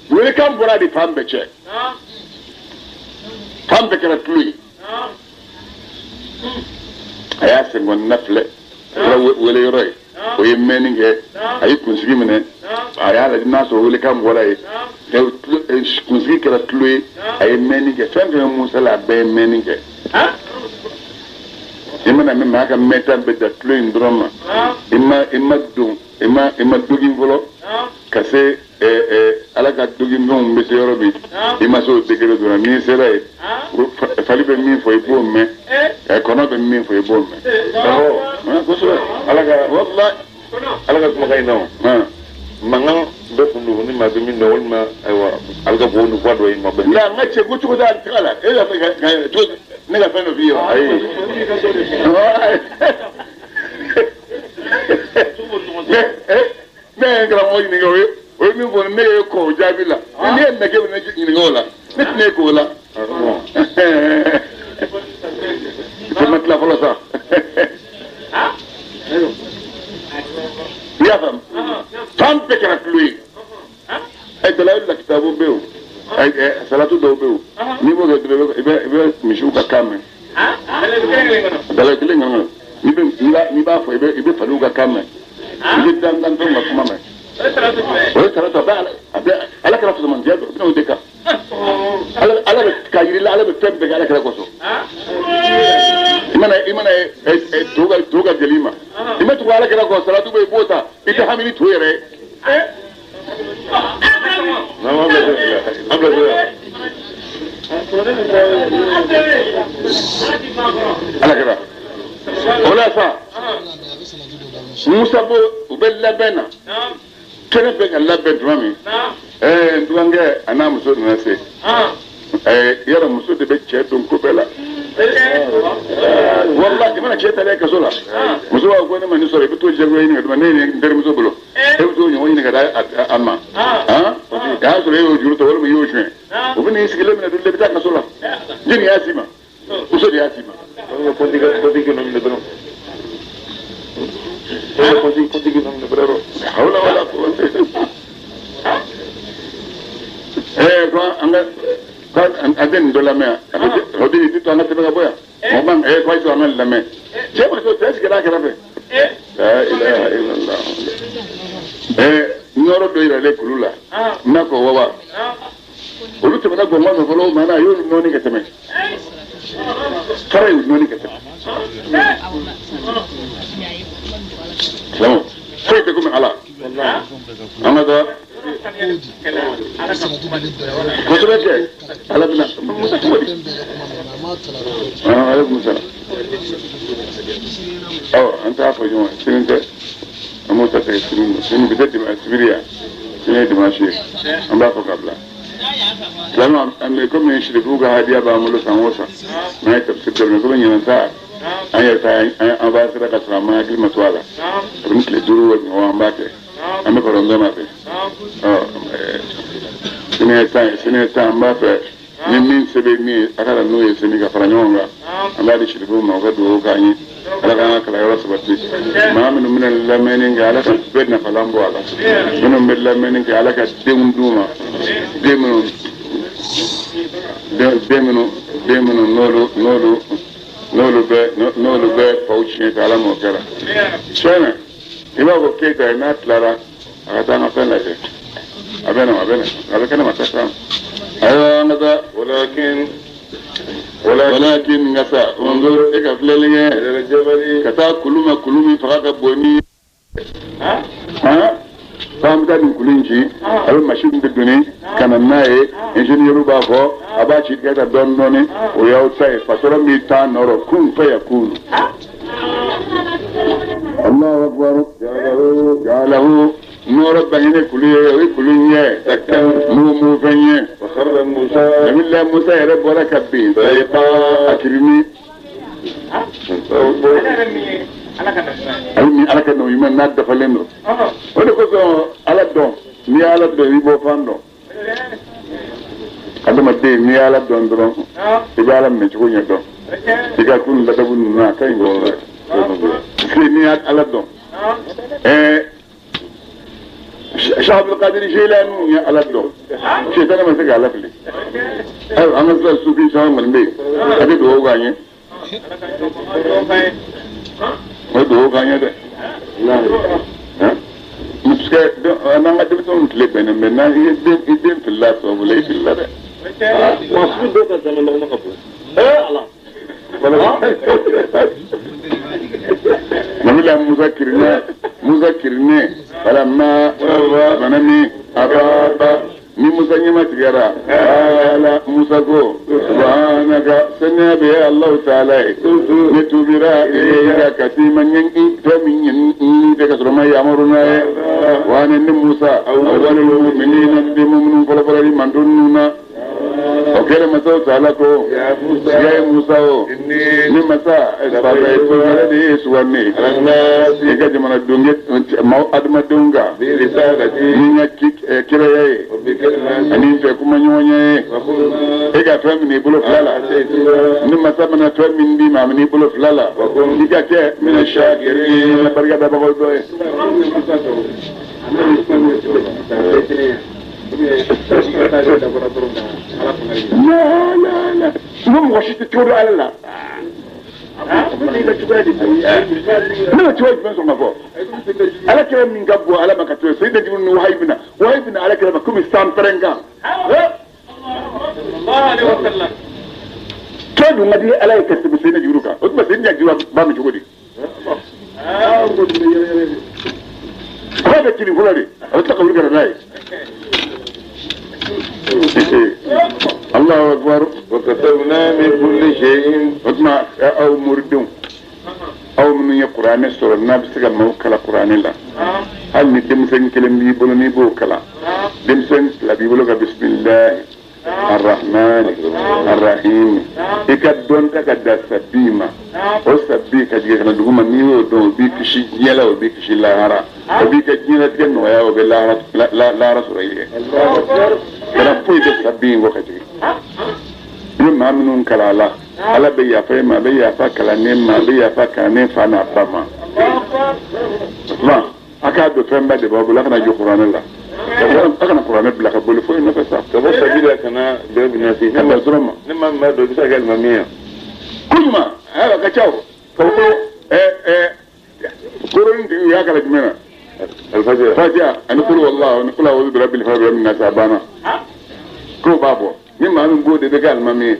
Welekan bɔra de fan bɛɛ cɛ, fan bɛɛ kɛra tulo ye. A y'a senkɔnina filɛ, a kɛra wele yɔrɔ ye. O ye mɛnni kɛ, a ye kunsigi minɛ, a y'a lajɛ n'a sɔrɔ welekan bɔra yen. Kunsigi kɛra tulo ye, a ye mɛnni kɛ. Fɛn fɛn ye Musa la, a bɛɛ ye mɛnni kɛ. I mana mɛn maa ka mɛnta bɛ da tulo in dɔrɔn ma, i ma don, i ma dogin fɔlɔ ka se Ala ka dogin fɛnw bɛ se yɔrɔ min, i ma se o degré dɔrɔn. N'i sera yen, fali bɛ min fɔ i b'o mɛn, kɔnɔ bɛ min fɔ i b'o mɛn. Kosɛbɛ. Ala ka walahi Ala ka kumakan in na o. Mankan bɛɛ kun don ni maa bɛ min dɔn, walima ayiwa a bɛ ka bɔ ni voix dɔ ye ma bɛn. Nka n ka cɛ ko cogo t'a tɛgɛ la, e b'a fɛ ka ne ka fɛn dɔ f'i ye wa? Ayi. Ne ye n karamɔgɔ ɲininka, o ye min fɔ ne ye kɔ o jaabi la. Ni ne ye nɛgɛ ne ɲininka o la, ne tɛna e k'o la. I ma tila fɔlɔ sa. I y'a faamu? Fan bɛɛ kɛra tulo ye. Dalayilu la kitabu bɛ yen o, salatu dɔw bɛ yen o, n'i b'o kɛ dɔrɔn i bɛ misiw ka kan mɛn. Dalayilu kelen kɔnɔ, n'i b'a fɔ i bɛ faliw ka kan mɛn, i bɛ dantanfɛnw ka kuma mɛn. O ye salatu, a bɛ Ala kɛra fisamantiya dɔn, i bɛna o de kan. Ala bɛ k'a yir'i la, Ala bɛ fɛn bɛɛ kɛ Ala kɛra kosɔn. I mana to ka jeli ma, i ma tugu Ala kɛra kɔ, salatu bɛ yen, i b'o ta, i tɛ hami ni to yɛrɛ ye. Ala kɛra o la sa, Musa b'o u bɛ labɛn na, kɛnɛ bɛ ka labɛn tuma min, n dɔgɔkɛ a n'a muso nana se. Yɔrɔ muso de bɛ cɛ don ko bɛɛ la. Walahi i mana cɛ talen kaso la, muso b'a fɔ ko ne ma nin sɔrɔ, i bɛ t'o jagoya ɲini ka d'o ma, ne ye n terimuso bolo, e bɛ t'o ɲɔgɔn ɲini ka d'a ma, k'a sɔrɔ e y'o juru ta walima i y'o suɲɛ, o bɛ n'i sigilen minɛ dɔrɔn i bɛ taa kaso la. Jɔnni y'a s'i ma? Muso de y'a s'i ma. Hawla wala quwwata. Ko an ka an tɛ nin dɔ lamɛn, o de tɛ to an ka tɛmɛ ka bɔ yan. Mɔgɔ man ko a ye to an ka nin lamɛn. Cɛ ma to cɛ sigira a kɛrɛfɛ. La ilaha illallah. Yɔrɔ dɔ yiralen kulu la, n'a ko wawa. Olu tɛmɛna gɔngɔn fɛ fɔlɔ, o ma na a y'olu nɔɔni ka tɛmɛ. Fara y'u nɔɔni ka tɛmɛ. Silamɛw, foyi tɛ komi Ala. An ka taa. Kosɛbɛ kɛ, Ala bɛna Musa cogo di? Aleykum salaam. An t'a fɔ ɲɔgɔn sini tɛ, an b'o ta tigɛ sini, sini bi tɛ sibiri yan, sini ye dimanche ye, an b'a fɔ ka bila. Silamɛw, an bɛ komi sirifuw ka hadiya b'an bolo san o san, n'an ye tafsir daminɛ, komi ɲinan ta an yɛrɛ ta an b'a sera ka sɔrɔ an ma hakili ma to a la, kabini tile 5 ɲɔgɔn an b'a kɛ. An bɛ kɔrɔn dɔ ma fɛ. Sini ye tan, sini ye tan, an b'a fɛ Ni min se bɛ min ye a ka na n'o ye sini ka fara ɲɔgɔn kan an b'a di siribuw ma u ka dugawu k'an ye ala k'an ka kalanyɔrɔ sabati maa minnu bɛna lamɛnni kɛ ala ka bɛɛ nafalan bɔ a la minnu bɛ lamɛnni kɛ ala ka denw d'u ma den minnu n'olu bɛ faw tiɲɛ ta ala m'o kɛra tiɲɛ na i b'a fɔ Keyita ye n'a tilara a ka taa an ka fɛn lajɛ a bɛ na a bɛ kɛnɛ ma taa kan ayiwa an ka taa walakin ka sa unzur e ka filɛli kɛ ka taa kulu ma kulu min faga ka bon ni k'an bɛ taa nin kulu in ci a bɛ masin de donni ka na n'a ye ingénieur b'a fɔ a b'a ci ka taa dɔɔni dɔɔni o y'aw ta ye patɔrɔn b'i taa nɔrɔ kun fa yakun Allahu akbar ja'alahu nɔrɔ bangene kulu ye o ye kulu ɲɛ mugu fɛn ye Nabilahi Musa yɛrɛ bɔra ka bin a kirini ale ni ala ka nabi ɲuman n'a dafalen don o de kosɔn ala dɔn n'i ye ala dɔn i b'o fan dɔn adamaden n'i ye ala dɔn dɔrɔn i bɛ ala minɛcogo ɲɛ dɔn i ka kun ladabu ninnu a ka ɲi kosɛbɛ parce que n'i ye ala dɔn Cheikh Abdul Qadir Jilani ye ala dɔn sitana ma se k'a lafili ayiwa an ka sira sufi caman kɔni bɛ yen a bɛ dugawu k'an ye o ye dugawu k'an ye dɛ parce que n'an ka denmisɛnninw tile bɛnnen bɛ n'an i den filila sababu la i filila dɛ. Wa sugu dɔw ka zana lɔgɔma ka bon. Ala. Nabila Musa kirinɛ falamma banami ababa ni Musa ɲɛma tigɛra ala Musa ko subhanaka saniya bɛ Alahu taala ye ne tubira ilayka ka t'i ma ɲɛ fɛn min ɲini tɛ ka sɔrɔ ma yamaru n'a ye wa ne Musa awwalul mu'minina n den minnu fɔlɔfɔlɔ ni mantɔn ninnu na o kɛlen masaw taala ko ya Musa o ni masa yɛrɛ de ye sugandi i ka jamanadenw maaw adamadenw kan ni n ka kiraya ye ani n fɛ kuma ɲɔgɔnya ye e ka fɛn minɛ i bolo fila la ni masa mana fɛn min d'i ma a minɛ i bolo fila la i ka kɛ mina shakirin barika dabagaw dɔ ye. La la la n ko mɔgɔ si tɛ cogo dɔn ala la ne bɛ cogoya jumɛn sɔn ka fɔ ala kira min ka bon ala ma ka to yen seyidina Jibril ni wahayi bɛna ala kira ma komi san pɛrɛn kan kɛ dun ka di ala ye ka tɛmɛ seyidina Jibril kan o tuma seyidina Jibril b'a min cogo di a b'a bɛ kini fɔlɔ de a bɛ tila ka wuli ka na n'a ye. Allahu akbar wa katabna min kulli shay'in o tuma aw moridenw aw minnu ye kuranɛ sɔrɔ n'a bɛ se ka maaw kalan kuranɛ la hali ni denmisɛnnin kelen b'i bolo n'i b'o kalan denmisɛnnin fila b'i bolo ka bisimilahi arrahmani arrahim i ka dɔn ta ka da sabi ma o sabi ka jigin ka na dugu ma n'i y'o dɔn o b'i kisi diɲɛ la o b'i kisi lahara o b'i ka diɲɛlatigɛ nɔgɔya o bɛ lahara sɔrɔ i ye kana foyi tɛ sabi in kɔ ka jigin i bɛ maa minnu kalan a la ala bɛ yafa e ma a bɛ yafa kalanden ma a bɛ yafa kalanden fa n'a ba ma o tuma a k'a don fɛnba de b'aw bolo a kana jɔ kuranɛ la a kana kuranɛ bila ka boli foyi nɔfɛ sa. Ka bɔ sabi la ka na bɛɛ bɛna se. Ka dan dɔrɔn ma. Ne maa min b'a dɔn i bɛ se ka kɛ alimami ye. Ko ɲuman ayiwa ka ca o. Ka fɔ ko koroni tigi u y'a kalan jumɛn na. Alifatiha. Fatiha ani kulu walahi ani kulu awuzu birabil falaq birabbin nas a banna. K'o b'a bɔ ni maa min b'o de bɛ kɛ alimami ye.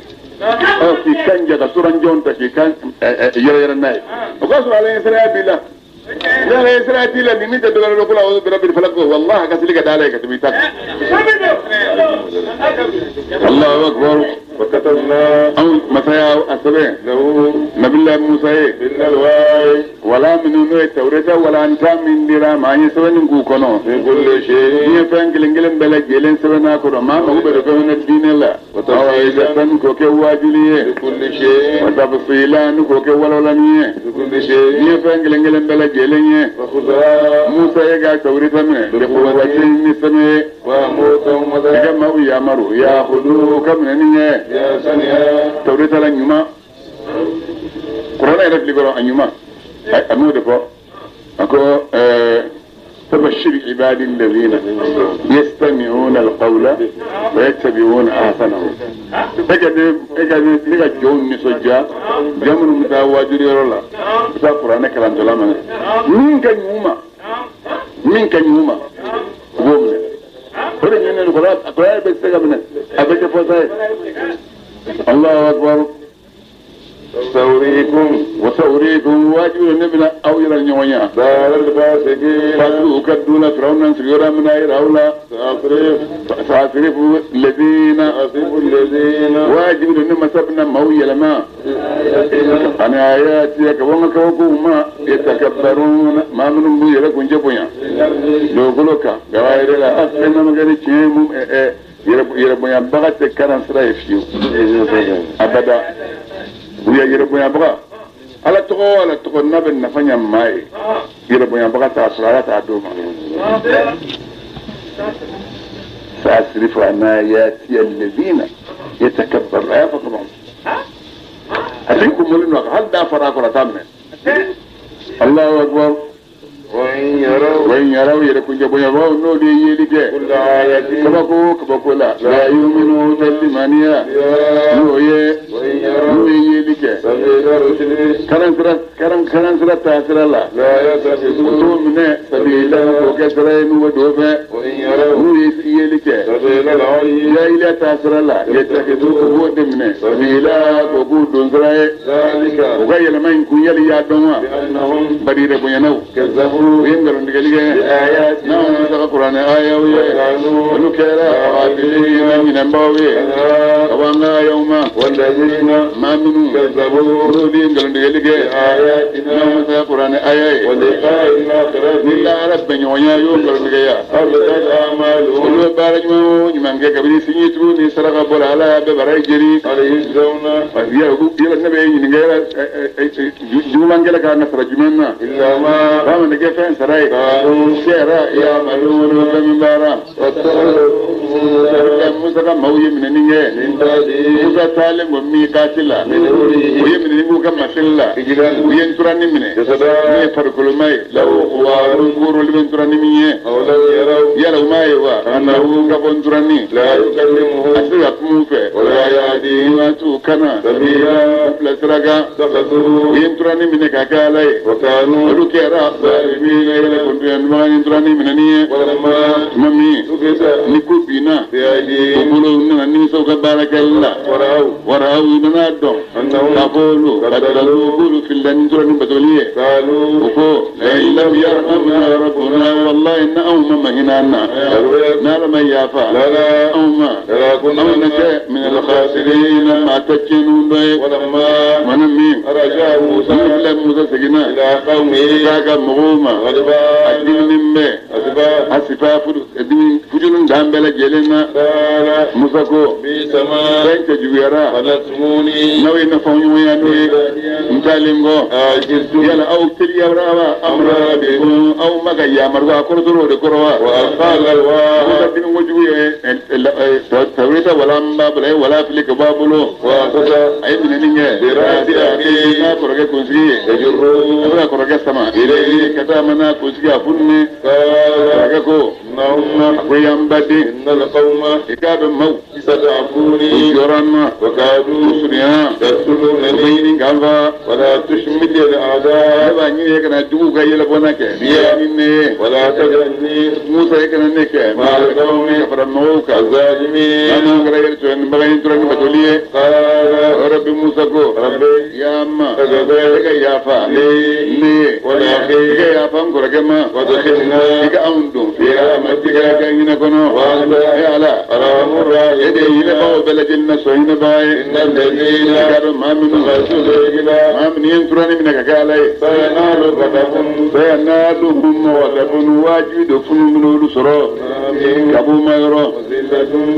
K'i kan ja ka suranjɔn ta k'i kan yɛrɛ yɛrɛ n'a ye. O k'a sɔrɔ ala ɲɛ siranya b'i la. Ne ala ye sira t'i la ni min tɛ dɔwɛrɛ bɛ ko la o birabil falaq wallahi ka seli ka da ala ye ka tɛmɛ i ta kan. Allahu akbar. وكتبنا أو مسايا أسبين له نبي الله موسى في الألواح ولا من نوع التوراة ولا أنت من ديرا ما يسوين نقولنا من كل شيء يفهم كلين بلا جيلين سوينا كنا ما هو برفعنا الدين الله وتفصيلا كوكي واجلية لكل شيء وتفصيلا كوكي ولا لنية لكل شيء يفهم كلين بلا جيلين وخذها موسى يجا التوراة منه بقوة نسمة وموتهم كما يأمروا يأخذوه كمنية يا سنيا التوراة لن يما قرآن يعرف لي قرآن يما أمو دفع أكو فبشر عبادي الذين يستمعون القول ويتبعون أحسنه إذا جون نسجا جمن متواجد يرولا بس القرآن كلام جلاما مين كان يوما مين كان يوما قومنا هذا يعني القرآن القرآن بس كمان أبيك فوزي الله أكبر سأريكم وسأريكم واجب النبي أو إلى النويا دار الفاسقين فاسقوا كدونا فرعون سيرا من أيراولا سأصرف الذين أصرف الذين واجب النبي سبنا موي لما أنا آياتي كوما كوكوما يتكبرون ما من بوي لكم جبويا لو قلوكا غير لا أصلا ما قال شيء يربويا بغت كران سرايفيو أبدا ويا يربويا بغا على تقو على تقو نبي نفنيا ماي يربويا بغا تاسرا تادوما سأصرف عن آياتي الذين يتكبر يا فقبهم أتيكم مولين وقع هل دا فراغ ولا تامن الله أكبر وإن يروا يركون جبويا بغا نودي يليك كل آية كبكو كبكو لا لا يؤمنون بالمانيا نويه نويه يليك سبيل الرشد كرم كرم سرا تاسرا لا لا يتخذون وتؤمن سبيلا وكسرين ودوفة وإن يروا نويه يليك سبيل العلي لا إله تاسرا لا يتخذون ودمن سبيلا وقود سرا ذلك وغير ما يكون يلي يا دوما بأنهم بريرة بينو كذبوا وينقلون دقلية بآياتنا نعم القرآن آية وكانوا ونكرا غافلين من أنباوي وأنا يوما والذين ما منو كذبوا وينقلون دقلية بآياتنا نعم القرآن آية ولقاء الآخرة لا رب نيويا ينقلون دقلية حبطت أعمالهم ولو بارج ما نمان كبري سنيتو نسرق بول على ببراي جري هل يجزون يا النبي نغير جومان كلا كان نسرق جمنا إلا ما فما نجفن سراي سيرا يا ملون من بارا موسى موي من نية موسى تعلم وميقاتلا ويمن نيجو كم مسلا وينتراني منه يفرق ماي لو ورنقور اللي بنتراني منه يروا ما يوا أنه كبنتراني لا يكلمه أسرع كموفة ولا يهديه ما توكنا سبيلا لسرقة وينتراني منه كاكالاي وكانوا ولكيرا ظالمين إلى كنت أنواع ينتراني من نية ولما مامي نكت نكوبينا بأيديهم وقولوا إن نسوك بارك الله ورأوا إننا دم أنهم قالوا قالوا في الله نتراني بتوليه قالوا وقول لئن لم يرحمنا ربنا والله إن أوما هنا نار ما يافا لنا أوما لنا من الخاسرين ما تكنون به ولما ونمي رجع موسى مثل موسى سجنا إلى قومه ذاك مغوما غضبان الدين به أسفا أسفا فجلن دامبلا جلنا قال موسى كو بئس ما فانت جويرا خلتموني نوي نفوني وياني متالينغو أعجلتم يلا أو تلي أمرا أمرا بكم أو ما كيا مروا كردرو دكروا وألقى الألواح موسى دين وجوه توريتا ولا مبلا ولا فلك بابلو وأخذ أي من نيجي برأس أخيه نا كرجع كونسي يجره أبدا كرجع سما إليه كتامنا كونسي أفني قال كرجع كو إنهم أقويام بدي إن القوم إكاد مو استضعفوني يرانا وكادوا سريا يقتلونني وبيني قالوا ولا تشمت الأعداء أبا نيجي كنا دوغا يلبونك بيا ولا تجعلني موسى كنا نك مع القوم فرموك الظالمين أنا غير أن بغين تراني بتوليه قال ربي موسى كو ربي يا أما فقد يا فا لي لي ولأخي يا فا مكرجما وادخلنا يا أندم في رحمتك sigara kɛ hinɛ kɔnɔ e ala e de ye hinɛbagaw bɛɛ lajɛlen na sɔn hinɛbaga ye i k'a dɔn maa minnu maa minnu ye nturani minɛ ka kɛ ala ye sayanaluhum ghadabun wajibi don funu minnu olu sɔrɔ ka b'u ma yɔrɔ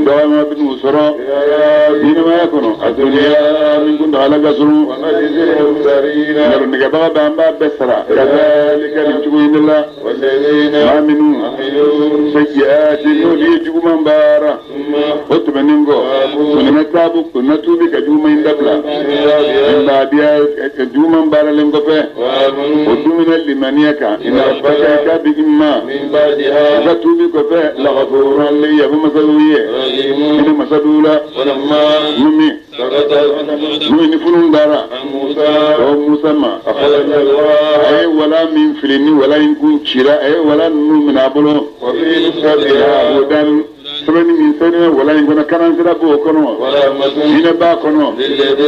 dɔgɔyama bɛ n'u sɔrɔ ɲɛnamaya kɔnɔ a duniya min kun dagala ka surun nkalontigɛbaga bɛ an b'a bɛɛ sara kazalika nin cogo in de la maa minnu sayyi'ati n'olu ye juguman baara o tɛmɛnen kɔ u nana taabu u nana tuubi ka juguman in dabila min ba'diya juguman baaralen kɔfɛ o dumina limaniya kan inna rabbaka k'a bi ma u ka tuubi kɔfɛ lagafurun le yafa masaw ye hinɛ masa d'u la min ni funun dara o Musa ma a ye wala min fili ni wala in kun cira a ye wala ninnu minɛ a bolo o dan sɛbɛnni min sɛbɛnni wala in kɔnɔ karansira b'o kɔnɔ hinɛ b'a kɔnɔ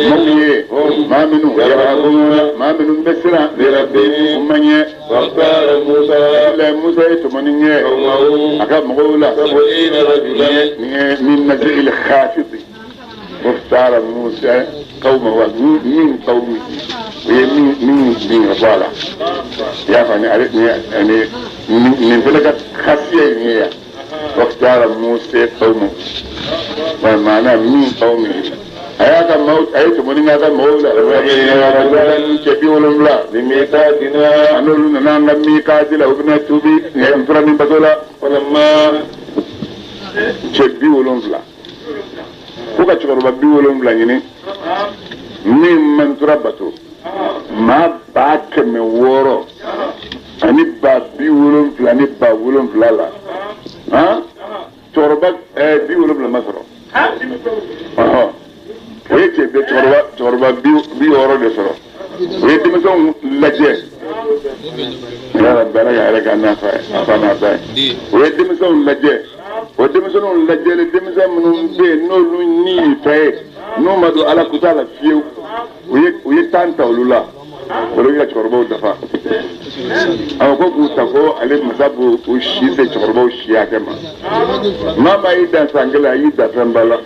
maaw ye maa minnu maa minnu bɛ siran u ma ɲɛ Musa ye tɔmɔni kɛ a ka mɔgɔw la nin ye min nazigil khafidi واختار موسى قومه من قومه ومن من رسالة يا فاني يعني من فلك خاصية هي واختار موسى قومه ومعنى من قومه أياك موت أيت من هذا مولى كبير ولا لميقاتنا أنو لنا ميقات له ابن توبي ينفر من بدولا ولما كبير ولا ko ka cɛkɔrɔba 70 ɲini min man tora bato maa 600 ani 70 ani 7,000 la han cɛkɔrɔba 70 ma sɔrɔ o ye cɛ cɛkɔrɔba 60 de sɔrɔ o ye denmisɛnw lajɛ ala bala ka yɛrɛ k'a n'a fa ye a fa n'a ba ye o ye denmisɛnw lajɛ o denmisɛnninw lajɛlen denmisɛn minnu bɛ yen n'olu ni y'i fɛ ye n'u ma don ala kuta la fiyewu u ye 10 ta olu la olu ka cɛkɔrɔbaw dafa a ko k'u ta ko ale masa b'o si se cɛkɔrɔbaw si hakɛ ma maa maa y'i dan san kelen a y'i dan fɛnba la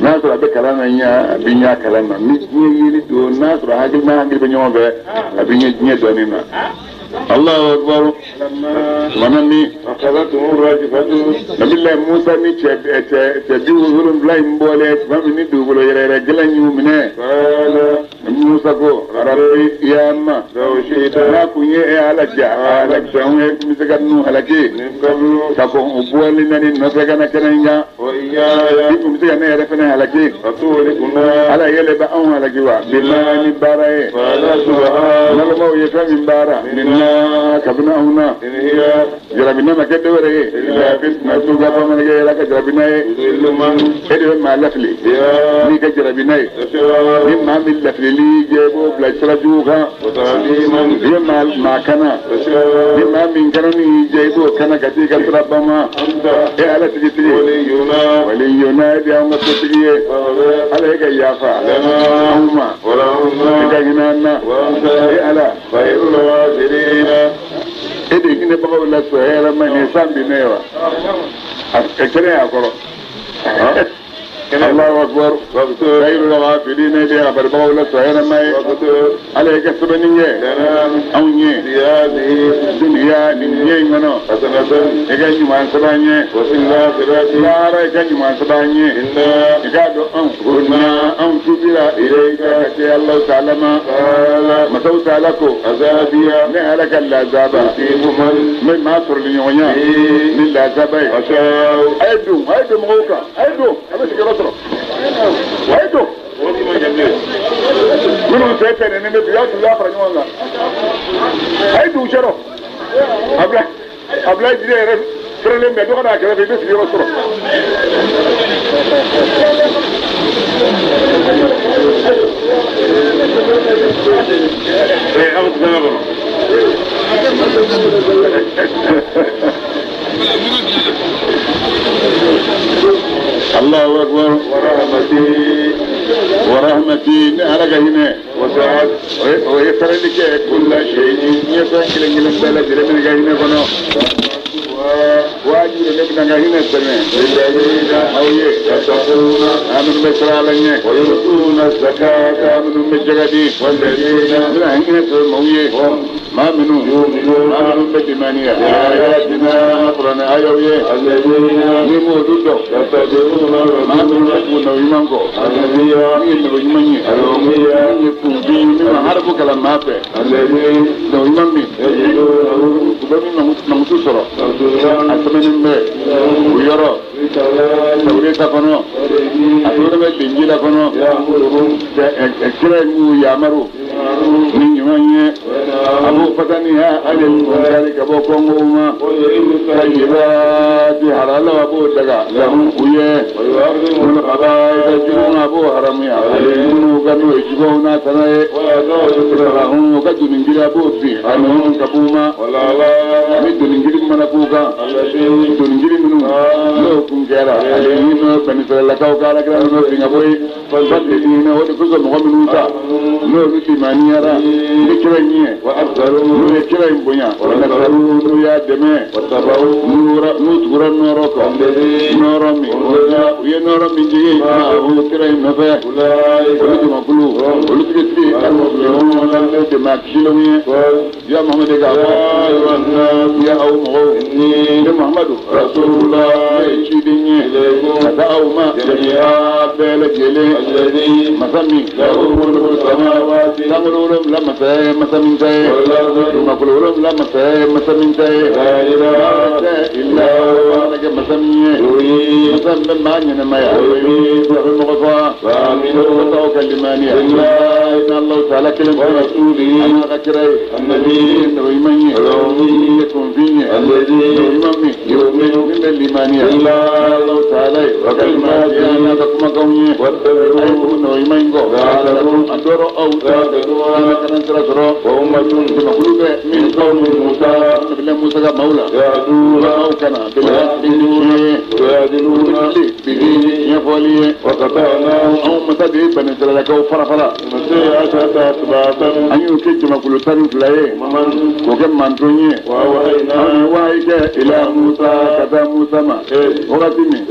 n'a sɔrɔ a bɛ kalan na ɲɛ a bɛ ɲɛ kalan na ni diɲɛ yeli don n'a sɔrɔ hakili n'a hakili bɛ ɲɔgɔn fɛ a bɛ ɲɛ diɲɛ dɔɔnin na. الله أكبر منامي نبي الله موسى ني تبي وزرم بلاي مبولة ما مني دوبلو يرى جلني ومنه موسى كو ربي يا أما لا كوني على جا على جاوه مسكنو على كي تكون أبوالي نني نسكنا كنينجا مسكنا يرفنا على كي على يلي بأون على كيوا بما نبارة نلمو يفهم بارة كابنا هنا جربنا ما كده ولا إيه إلا نسوق فما نجي لك جربنا إيه إيه ما لفلي نيجي جربنا إيه ما من لفلي لي جابوا بلاش رجوها ما ما كنا ما من كنا جابوا كنا كتير كتر بما إيه على تيجي ولينا دي أنا تيجي على هيك يافا هما إذا هنا إيه على e de hinɛ bagaw la sɔn hɛrɛ ma nin san bi ne ye wa a kɛnɛ y'a kɔrɔ Allahu akbar khairu ghafilina de a baribagaw la sɔn hɛrɛ ma ye ala ye ka sɛbɛnni kɛ anw ye duniya nin diɲɛ in kɔnɔ i ka ɲuman sɛbɛn an ye lahara i ka ɲuman sɛbɛn an ye i k'a dɔn anw na anw tubira ilayka ka se Allahu ta'ala ma masaw ta'ala ko ne ala ka lazaba n bɛ maa sɔrɔli ɲɔgɔnya ni lazaba ye a ye don a ye don mɔgɔw kan a ye don a bɛ sigiyɔrɔ sɔrɔ a ye don minnu fɛn fɛn ni ne bi y'a tun y'a fara ɲɔgɔn kan a ye don sɔrɔ a bila jiri yɛrɛ fɛrɛlen bɛ dɔ ka n'a kɛrɛfɛ i bɛ sigiyɔrɔ sɔrɔ. الله أكبر ورحمتي نهرك هنا وسعت ويسر لك كل شيء يسر لك هنا كنا Wajibi ne bɛna n ka hinɛ tɛmɛ aw ye minnu bɛ siran Ala ɲɛ minnu bɛ jaga di n bɛna hinɛ tɛmɛ maaw ye maa minnu bɛ limaniya kuranɛ ayaw ye ni m'olu dɔn maa minnu bɛ tugu nabi ɲuman kɔ min ye nabi ɲuman ye min ye kunfin min ma harafu kalan maa fɛ nabi ɲuman min u bɛ min mankutu sɔrɔ a sɛbɛnnen bɛ o yɔrɔ Tawureta kɔnɔ a sɛbɛnnen bɛ Linjila kɔnɔ kira in b'u yamaru ni ɲuman ye a b'o fatani ale munkari ka bɔ kɔngow ma tayyibati halalaw a b'o daga lahum u ye khaba'itha juguw a b'o haramuya minnu ka n'o ye juguw n'a tana ye u ka doningiri a b'o bin anhum ka b'u ma ani doningiri mana k'u kan doningiri minnu n'o kun kɛra ale n'o banisiralakaw ka alakira ninnu bin ka bɔ yen fadilina o de kosɔn mɔgɔ minnu ta n'olu limaniyara ni kira in ye n'u ye kira in bonya n'u y'a dɛmɛ n'u tugura nɔɔrɔ kɔ nɔɔrɔ min u ye nɔɔrɔ min jigin o kira in nɔfɛ olu jamakulu olu tigitigi jama kisilenw ye ya Muhamadu k'a fɔ ya aw mɔgɔw ne Muhamadu rasulullah ne ye ciden ye ka taa aw ma bɛɛ lajɛlen masa min sankolo wolonwula masa ye masa min ta ye dugumakolo wolonwula masa ye masa min ta ye illa ala kɛ masa min ye masa min bɛ maa ɲɛnɛmaya a bɛ mɔgɔ faga aw ka limaniya Allahu ta'ala kelen pe a n'a ka kira ye nabi ɲuman ye min ye kunfin ye nabi ɲuman min min bɛ limaniya Allahu ta'ala ye wa kalimatihi a n'a ka kumakanw ye a ye tugu nabi ɲuman in kɔ a dɔrɔ aw ala kana sira sɔrɔ jamakulu bɛ min qawmi Musa nabila Musa ka maaw la aw kana ɲɛfɔli ye anw masa de ye banisiralakaw fara fara an y'u kɛ jamakulu 12 ye k'o kɛ manton ye anw ye wahayi kɛ ila Musa ka taa Musa ma wagati min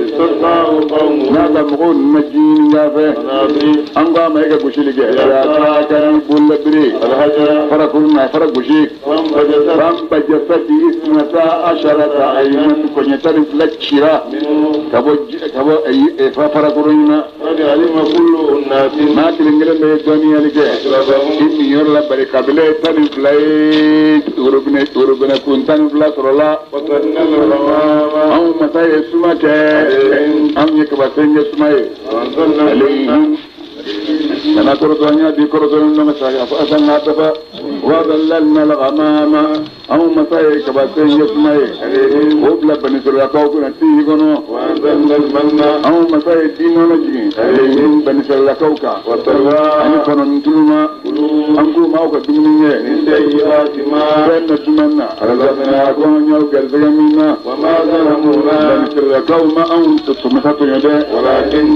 n'a ka mɔgɔw nana ji ɲini k'a fɛ an ko a ma e ka gosili kɛ ka ni bololabere farakuru na fara gosi fanbajasati isnata asharata aynan kɔɲɛ 12 cira ka bɔ farakuru in na maa kelen kelen bɛ dɔnniyali kɛ i minyɔrɔ la bari kabila ye 12 ye worobinɛ kun 12 sɔrɔla anw masa ye suma kɛ anw ye kabasen kɛ suma ye alayhim kana kɔrɔtɔ an y'a di kɔrɔtɔ ninnu ma sa asan ka dafa wa dhallalna al-ghamama anw masa ye kabasen kɛ suma ye k'o bila banisiralakaw kunna tii kɔnɔ anw masa ye di nɔnɔ jigin banisiralakaw kan ani kɔnɔni tuluma an k'u ma aw ka dumuni kɛ fɛn na duman na arazaqnakum y'aw garisɛgɛ min na banisiralakaw ma anw masa tɔɲɔ dɛ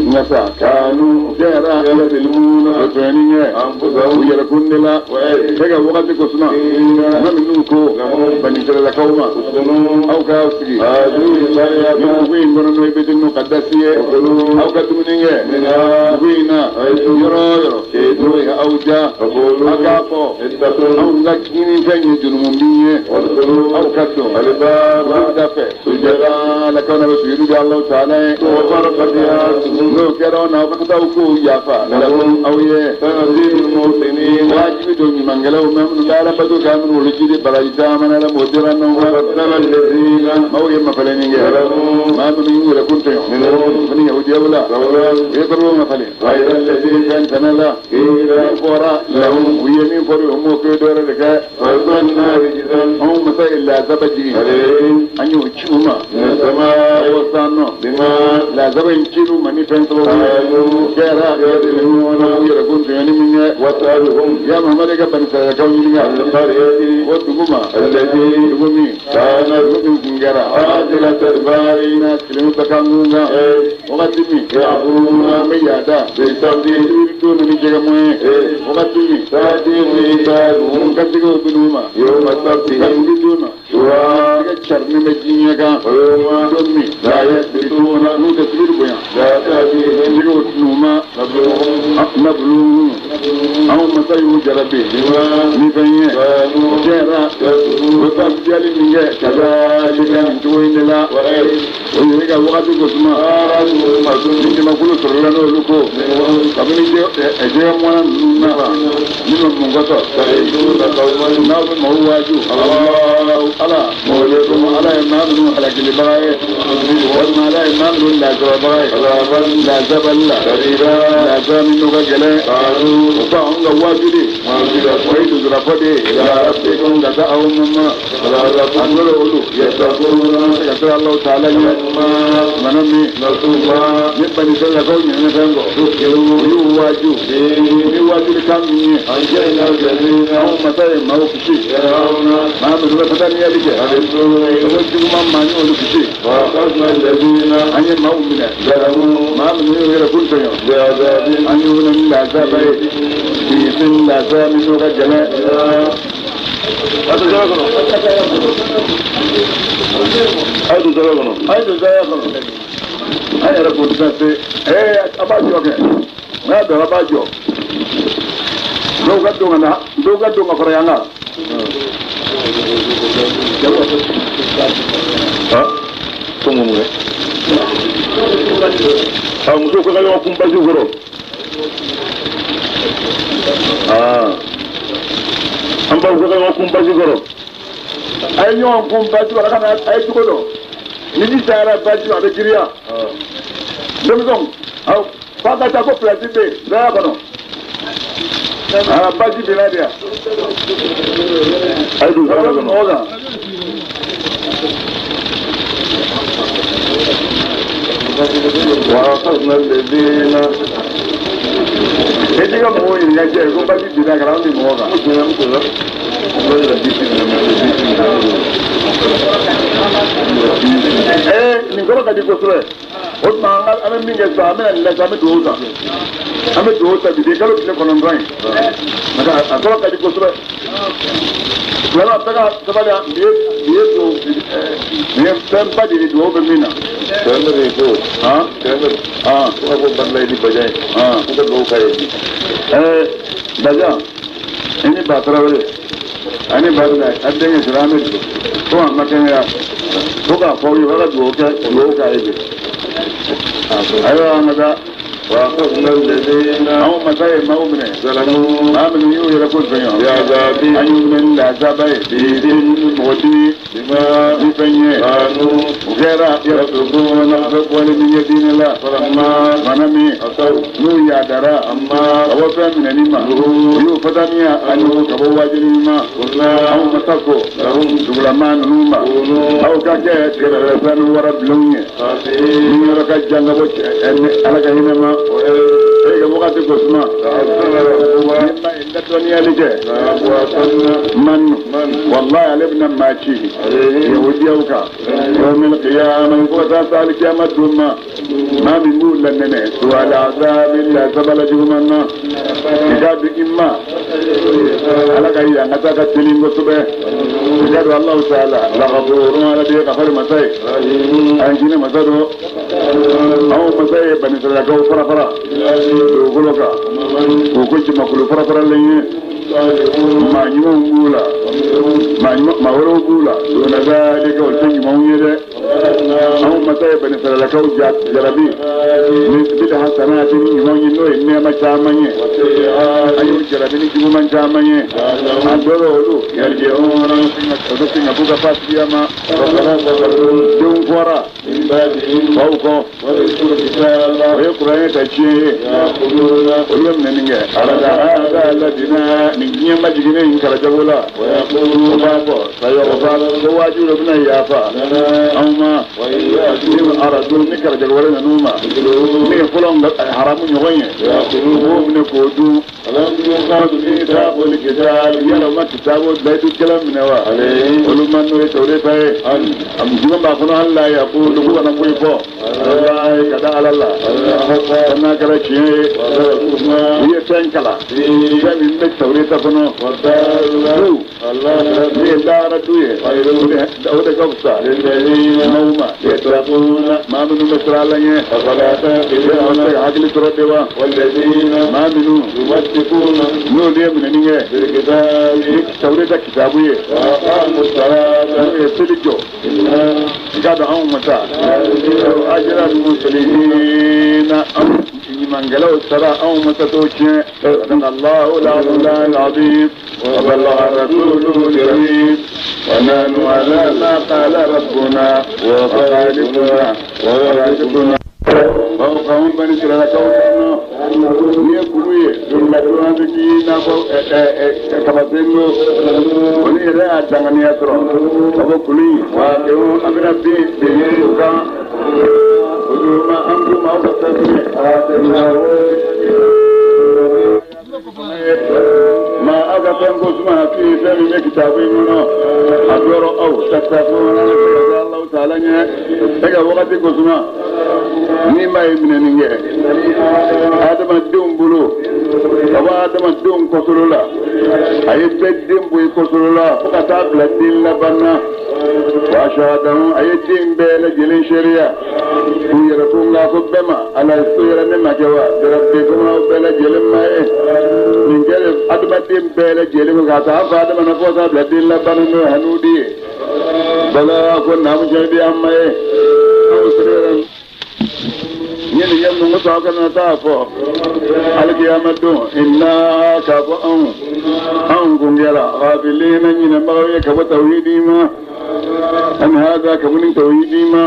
nka sa kanu kɛra yadlimuna o tɔɲɔni kɛ u yɛrɛkun de la e ka wagati ko suma ma minnu ko banisiralakaw ma aw k'aw sigi ni dugu in kɔnɔ n'o ye Baitul Muqaddasi ye aw ka dumuni kɛ dugu in na yɔrɔ o yɔrɔ n'o ye aw diya aw k'a fɔ anw ka ɲinifɛn ye jurumu ye aw ka don dugu da fɛ sujada ala kana bɛ sujudu kɛ Alahu ta'ala ye n'o kɛra aw na aw bɛ taa aw kow yafa aw ye wajibi don ɲumankɛlaw ma minnu bɛ ala bato kɛ minnu olu jiri baraji caman ala m'o dira n'aw ma maaw ye mafalenni kɛ maa minnu y'u yɛrɛ kun tɔɲɔ ni yahudiyaw la u ye kɔrɔbɔ mafalen fɛn tana la min fɔra u ye min fɔra u m'o kɛ dɔwɛrɛ de kɛ anw masa ye lazaba jigin an y'o ci u ma o san nɔ lazaba in cir'u ma ni fɛn sababu ye kɛra u yɛrɛ kun tɔɲɔni min kɛ ya Muhamadu ka banisiralakaw ɲininka o dugu ma dugu min dugu min kun kɛra na silamɛ bɛ kan kun kan wagati min an bɛ yaada don ni jɛgɛ mɔn ye wagati min garijɛgɛw bɛ n'u ma kabini don na bɛɛ carinen bɛ diɲɛ kan don min n'u tɛ sibiri bonya tigiw n'u ma nabulu anw masa y'u jarabi ni fɛn ye kɛra u bɛ fadiyali min kɛ ka da nin cogo in de la o ye ka wagati ko suma ni jamakulu sɔrɔla n'olu ko kabini jɛgɛ mɔnna ninnu na ni ma mun kɔsɔn n'aw bɛ maaw waaju ala ala ye maa minnu halakilibaga ye walima ala ye maa minnu lasɔrɔbaga ye lasabali la lasaba min n'o ka gɛlɛn o ko anw ka waajuli o ye dusukafɔ de ye ka taa aw ma a dɔw olu ka sira Alahu taala ɲɛ mana min ni banisiralakaw ɲinɛna fɛn kɔ u y'u waaju ni waajulikan min ye anw masa ye maaw kisi maa minnu bɛ fataniyali kɛ o juguman maa ni olu kisi an ye maaw minɛ maa minnu y'u yɛrɛ kun tɔɲɔ an y'u minɛ ni lasaba ye k'i ni lasaba min n'o ka gɛlɛn. A ye don zaya kɔnɔ an yɛrɛ k'o tɛ se a b'a jɔ kɛ n'a dɔn a b'a jɔ dɔw ka don ka na dɔw ka don ka fara yan kan. Ko mun kɛ a muso ko ka ɲɔgɔn kun basi kɔrɔ an b'aw ko ka ɲɔgɔn kun basi kɔrɔ a ye ɲɔgɔn kun basi kɔrɔ a kana a ye cogo dɔn ni ji cayara basi a bɛ girinya denmisɛnw aw f'a ka taa ko pilasi bɛ yen zaya kɔnɔ basi binna de yan a ye don zaya kɔnɔ mɔgɔ kan. وأخذنا الذين e t'i ka mɔgɔw ɲininka cɛ ko basi binna ka na anw ni mɔgɔ kan. Nin kɔrɔ ka di kosɛbɛ o tuma an bɛ min kɛ sisan an bɛna nin lajɛ an bɛ dugawu ta an bɛ dugawu ta bi de kalo tile 9 ye a kɔrɔ ka di kosɛbɛ vraiment bɛɛ ka sabali nin ye dugawu nin ye fɛnba de ye dugawu bɛ min na. Fɛn dɔ de ko fɛn dɔ ko ka bɔ Banglayi ni Bajan ye ko ka dugawu k'a ye bi. Bajan i ni Ba Tarawele ani Ba Bilayi a denkɛ sera an bɛ dugawu ko a ma kɛnɛya ko k'a fɔ aw ye k'a ka dugawu kɛ dugawu k'a ye bi. Ayiwa an ka taa. وأخذنا الذين anw masa ye maaw minɛ ظلموا maa minnu y'u yɛrɛ ko tɔɲɔ بعذاب an y'u minɛ ni lasaba ye mɔgɔ dimi بما ni fɛn ye كانوا u kɛra يفسقون u bɛ bɔli min kɛ diinɛ la فلما mana min أتوا n'u yadara عما ka bɔ fɛn minɛni ma u y'u fataniya ani ka bɔ waajuli ma قلنا anw masa ko لهم dugulamaa ninnu ma كونوا aw ka kɛ kɛrɛfɛ ni wara bilenw ye خاسئين ni yɔrɔ ka jan ka bɔ ala ka hinɛ ma e ka wagati ko suma ni ma in ladɔnniyali kɛ man wallahi ale bɛna maa ci yahudiyaw kan yawmil qiyamah fo ka taa se alikiyama don ma maa min b'u lanɛnɛ suwala azabi lasabala juguman na i k'a dɔn i ma ala ka yan ka taa ka teli kosɛbɛ i k'a dɔn Alahu taala lagafurun ala de ye kafari masa ye an hinɛ masa don anw masa ye banisiralakaw fara fara dugukolo kan k'u ko jamakulu fara faralen ye maa ɲumanw b'u la maa wɛrɛw b'u la donna zalika olu tɛ ɲumanw ye dɛ anw masa ye banisiralakaw jarabi ni bil hasanati ni ɲumanw ye n'o ye nɛɛma caman ye an y'u jarabi ni juguman caman ye a dɔw olu yarji'una olu sin ka b'u ka fasiya ma denw fɔra faw kɔ o ye kuranɛ ta tiɲɛ ye olu bɛ minɛni kɛ ala ladina nin diɲɛ majiginnen in kalajago la o b'a fɔ ko waaju dɔ bɛna yafa anw ma ni aradu ni kalajago wɛrɛ nan'u ma min ye fɔlɔ haramu ɲɔgɔn ye u b'o minɛ k'o dun yala u ma kitabu layidu kɛlɛ minɛ wa olu ma n'o ye tawureta ye a jumɛn b'a kɔnɔ hali la yaqulu k'u kana foyi fɔ walayi ka da ala la fo n'a kɛra tiɲɛ ye u ye fɛn kalan fɛn min bɛ tawureta kɔnɔ n'u du ni ye lahara du ye o de ka fisa maaw ma maa minnu bɛ siran Ala ɲɛ aw tɛ ka hakili sɔrɔ de wa maa minnu n'olu ye minɛni kɛ ni Tawureta kitabu ye n'u ye seli jɔ i k'a dɔn anw masa ajira muslihina anw ɲumankɛlaw sara anw masa t'o tiɲɛ Allahu al-azim wa balagha rasuluhu al-karim wa nahnu ala ma qala rabbuna wa khaliquna wa raziquna bawo k'anw bani siralakaw kɔnɔ n'i ye kulu ye ladon bɛ k'i n'a fɔ kabasen don o ni yɛrɛ y'a danganiya sɔrɔ ka bɔ kulu in wa a bɛna bin bin o kan o don ma an k'u ma aw ka fɛn minɛ ma aw ka fɛn ko suma fi fɛn min bɛ kitabu in kɔnɔ a dɔrɔ aw tattaquna Allahu ta'ala ɲɛ e ka wagati ko suma ni maa ye minɛni kɛ adamadenw bolo ka bɔ adamadenw kɔsolo la a ye bɛɛ den bɔ i kɔsolo la fo ka taa bila den laban na wa shahadahu a ye den bɛɛ lajɛlen seereya k'u yɛrɛ ko nka ko bɛɛ ma ala so yɛrɛ ne ma kɛ wa bɛɛ ko aw bɛɛ lajɛlen ma ye nin kɛlen adamaden bɛɛ lajɛlen ko ka taa fa adama na fo ka taa bila den laban na n'o ye hanudi ye bala ko naamu tiɲɛ di an ma ye anw sera n ye nin kɛ mun ko aw kana taa fɔ alikiyama don inna k'a fɔ anw anw kun kɛra ghafilina ɲinɛbagaw ye ka bɔ tawhidi ma an hada ka bɔ ni tawhidi ma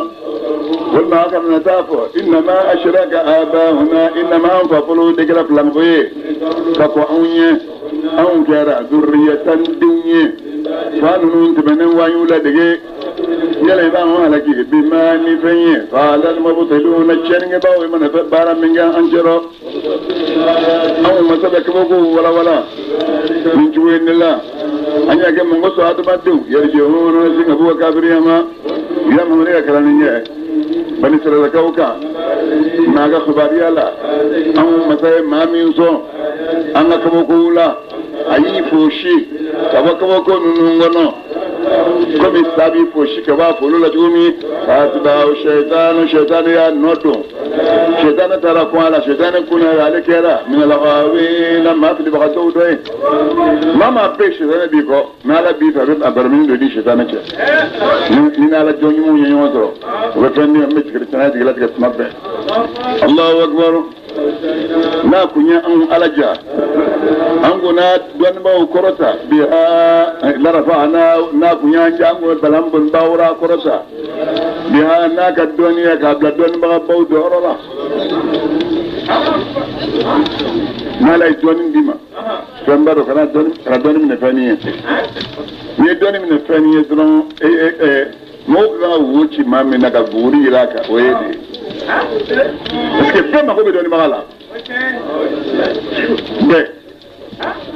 walima aw kana taa fɔ innama ashraka abahuna innama an fa fɔlɔw de kɛra filanko ye ka kɔn anw ɲɛ anw kɛra zurriyatan denw ye fa ninnu tɛmɛnen wa y'u ladege yala i b'an halaki bima ni fɛn ye fa'alal mubtiluna tiɲɛnikɛbaaw i mana fɛn baara min kɛ an cɛrɔ anw masa bɛ kabako walawala nin cogo in de la an y'a kɛ mun kosɔn adamadenw yarji'una sin ka bɔ kafiriya ma ya Muhammadu ka kalanni kɛ bani siralakaw kan maa ka kibaruya la anw masa ye maa min sɔn an ka kabakow la a y'i fosi ka bɔ kabako ninnu kɔnɔ komi sa b'i fosi ka bɔ a folo la cogo min atba'u shaytanu shaytanu y'a nɔ don shaytanu taara kun a la shaytanu kunna ale kɛra minal ghawina maa filibagatɔw dɔ ye maa maa bɛɛ shaytanu b'i kɔ mɛ ala b'i fɛ a bɛ a baramini dɔ di shaytanu cɛ ni n'ala jɔn ɲumanw ye ɲɔgɔn sɔrɔ o bɛ fɛn min an bɛ jigin jigilatigɛ tuma bɛɛ Allahu akbar n'a kun ye anw ala ja an kun n'a dɔnnibaaw kɔrɔta biha larafa n'a kun y'an ja an kun bɛ balan bonbawura kɔrɔta biha n'a ka dɔnniya k'a bila dɔnnibagabaw jɔyɔrɔ la n'ala ye dɔnni d'i ma fɛnba dɔ kana dɔnni minɛ fɛn ye n'i ye dɔnni minɛ fɛn ye dɔrɔn mɔgɔw ka kan ka wo ci maa min na ka buguri yira a kan o ye de ye parce que bɛɛ mako bɛ dɔnnibaga la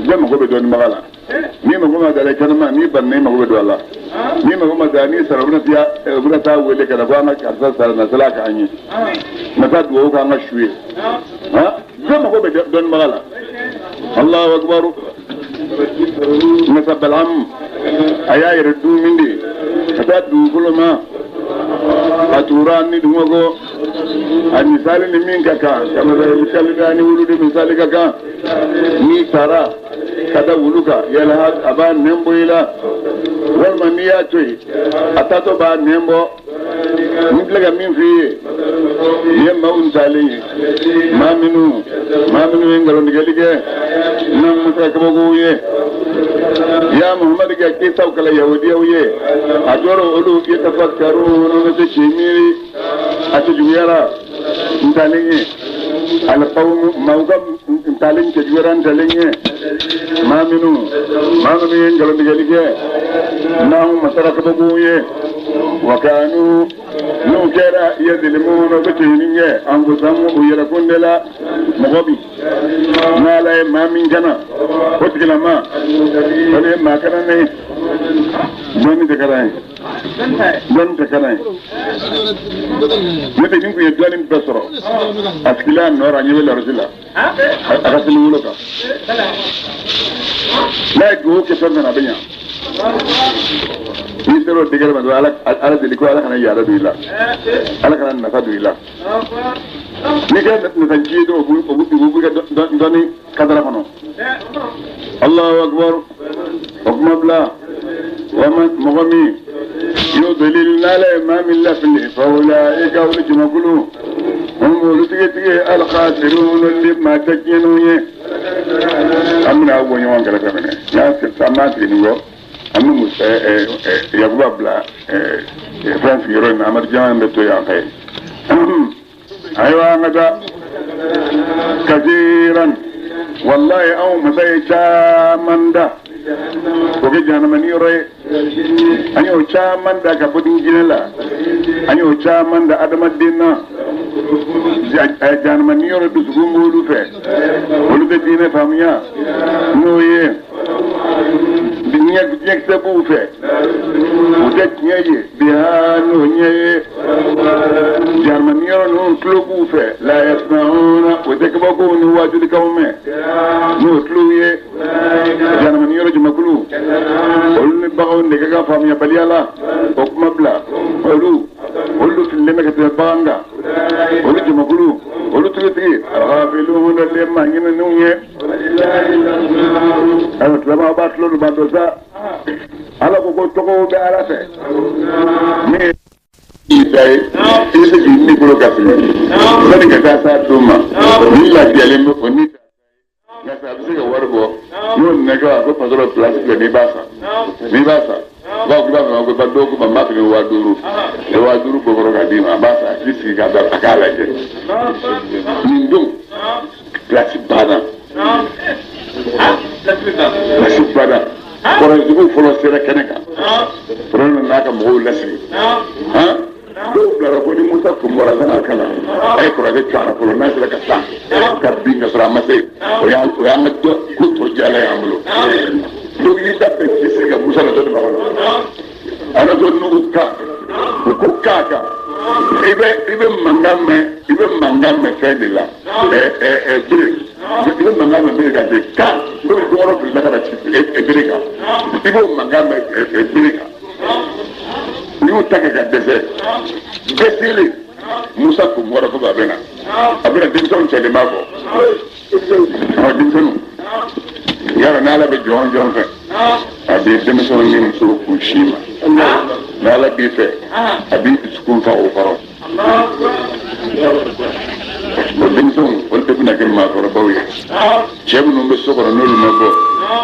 bɛɛ mako bɛ dɔnnibaga la n'i mako ma da la kɛnɛma n'i banna i mako bɛ don a la n'i mako ma da n'i sara u bɛna taa wele ka na ko an ka karisa sara na sera k'an ye na taa dugawu k'an ka su ye bɛɛ mako bɛ dɔnnibaga la Allahu akbar masa Balaam a y'a yɛrɛ dun min de ka taa dugukolo ma a tura ni dungoko a misali ni min ka kan kamasa ni wulu de misali ka kan n'i taara ka da wulu kan yala a b'a nɛn bɔ i la walima n'i y'a to yen a taatɔ b'a nɛn bɔ n filɛ ka min f'i ye nin ye maaw ntalen ye maa minnu ye nkalontigɛli kɛ n'an ma se ka kabakow ye ya Muhammadu ka kisaw kala yahudiyaw ye a dɔrɔ olu yatafakkaruna bɛ se k'i miiri a tɛ juguyara ntalen ye alqawmu maaw ka ntalen cɛ juguyara ntalen ye maa minnu ye nkalontigɛli kɛ n'anw masara kabakow ye wa kanu n'u kɛra yadlimuna u bɛ tɛɲɛni kɛ anfusahum u yɛrɛkun de la mɔgɔ bi n'ala ye maa min kana o tigilama o de ye maa kana ne ye dɔnni tɛ kalan ye dɔnni tɛ kalan ye ne tɛ nin kun ye dɔnni bɛɛ sɔrɔ a sigilen a nɔ la a ɲɛ bɛ lɔrɔsi la a ka seli wolo kan N'a ye dugawu kɛ fɛn fɛn na a bɛ ɲa. N'i sera o degré ma dɔrɔn ala deli ko ala kana yaada don i la. Ala kana nafa don i la. N'i kɛra nafaji ye dɔrɔn o b'u kɛ dɔɔni kadara kɔnɔ. Allahu akbar. O kuma bila. Mɔgɔ min yudlil n'ala ye maa min lafili fa ulaika olu jamakulu hum olu tigitigi alkhasirun olu maa tɛ tiɲɛniw ye. An bɛna aw bɔ ɲɔgɔn kɛrɛfɛ minɛ n'a an b'an sigi nin kɔ an bɛ Yakuba bila fɛn sigiyɔrɔ in na Amadu Jama bɛ to yan fɛ. Ayiwa an ka taa kasiran wallahi anw masa ye caman da o kɛ jahanama niyɔrɔ ye. An y'o caman da ka bɔ jinɛ la, an y'o caman da adamaden na. Jahanama niyɔrɔ dusukun b'olu fɛ, olu tɛ diinɛ faamuya n'o ye. Ɲɛkisɛ b'u fɛ, u tɛ tiɲɛ ye biha n'o ɲɛ ye. Jahanama niyɔrɔ ninnu tulo b'u fɛ, la yasma'una o tɛ kabakow ni waajulikanw mɛn n'o tulow ye. Jahanama niyɔrɔ jamakulu olu ni baganw de ka kan faamuyabaliya la, o kuma bila. Olu fililen bɛ ka tɛmɛ bagan kan. Olu jamakulu olu tigitigi alghafilun olu maa ɲinɛnenw ye. Ayiwa silamɛw b'a tulo dun dɔn sa. Ala ko ko tɔgɔw bɛ ala fɛ. Min ye ta ye i bɛ se k'i ni bolo ka fili sani ka taa s'a don ma ni lafiyalen bɛ o ni ta. Nka a bɛ se ka wari bɔ n'o nɛgɛ a ko patɔrɔn pilasi filɛ n'i b'a san n'i b'a san b'a fɔ k'i b'a fɔ ko dɔw ko ma n b'a feere 5000 i bɛ 5000 bɔ kɔrɔ k'a d'i ma a b'a san a k'i sigi k'a da a k'a lajɛ. Nin don pilasi banna, pilasi banna. Kɔrɔjugu fɔlɔ sera kɛnɛ kan. Kɔrɔ nana ka mɔgɔw lasigi. Dɔw bilara ko ni Musa kun bɔra ka n'a kalan a ye kɔrɔkɛ cɔ a la fɔlɔ n'a sera ka san ka bin ka sɔrɔ a ma se o y'an ka ko tɔ jala y'an bolo. Dɔnkili da bɛɛ tɛ se ka Musa natɔ nin makɔnɔ. A natɔ nugu kan u ko k'a kan i bɛ mankan mɛn i bɛ mankan mɛn fɛn de la bere i bɛ mankan mɛn bere kan ten kan komi dɔgɔrɔ filila ka na ci bere kan i b'o mankan mɛn bere kan. U y'u ta kɛ ka dɛsɛ bɛɛ selen Musa kun bɔra ko a bɛ na a bɛ na denmisɛnw cɛlen b'a kɔ. Denmisɛnninw yarɔ n'ala bɛ jɔn jɔn fɛ a bɛ denmisɛnw ni musow kun si ma n'ala b'i fɛ a b'i dusukun fa o kɔrɔ. O denmisɛnw olu de bɛna kɛ maakɔrɔbaw ye. Cɛ minnu bɛ so kɔnɔ n'olu ma bɔ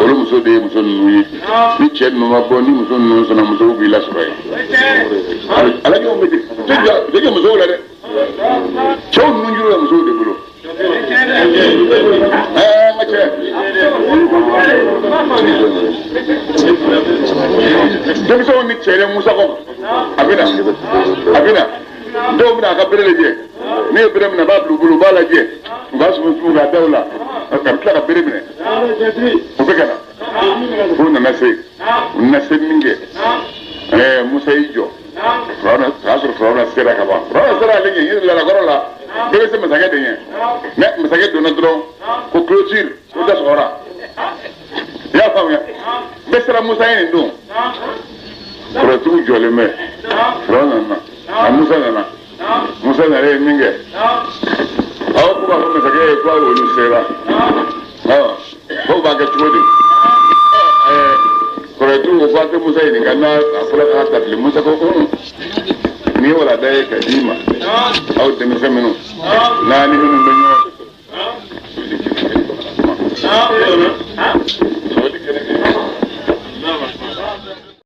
olu muso de ye muso ninnu ye. Ni cɛ ninnu ma bɔ ni muso ninnu sɔnna musow b'i lasɔrɔ yen. Alajɛw bɛ ten tɛ kɛ musow la dɛ. Cɛw ninnu juru bɛ musow de bolo. N ka cɛ. Denmisɛnw ni cɛ Musa kɔ a bɛ na a bɛ na. Dɔw bɛna a ka bere lajɛ ne ye bere minɛ a b'a bila u bolo u b'a lajɛ u b'a sumu k'a da u la ka tila ka bere minɛ u bɛ ka na f'u nana se u nana se min kɛ Musa y'i jɔ o y'a sɔrɔ Firawuna sera ka ban. Firawuna sera ale ɲɛ yiri lalakɔrɔ la bɛɛ bɛ se masakɛ de ɲɛ mɛ masakɛ donna dɔrɔn ko clôture ko da sɔgɔra i y'a faamuya bɛɛ sera Musa ye nin don. Kɔrɔtigiw jɔlen bɛ Firawuna nana. A Musa nana Musa nana ye min kɛ aw ko b'a fɔ masakɛ ye ko olu sera k'o b'a kɛ cogo di. Kɔrɔtigiw ko k'a tɛ Musa ɲininka n'a fɔra k'a ta fili Musa ko nin ye walanda ye ka d'i ma aw denmisɛn minnu n'a ni minnu bɛ ɲɔgɔn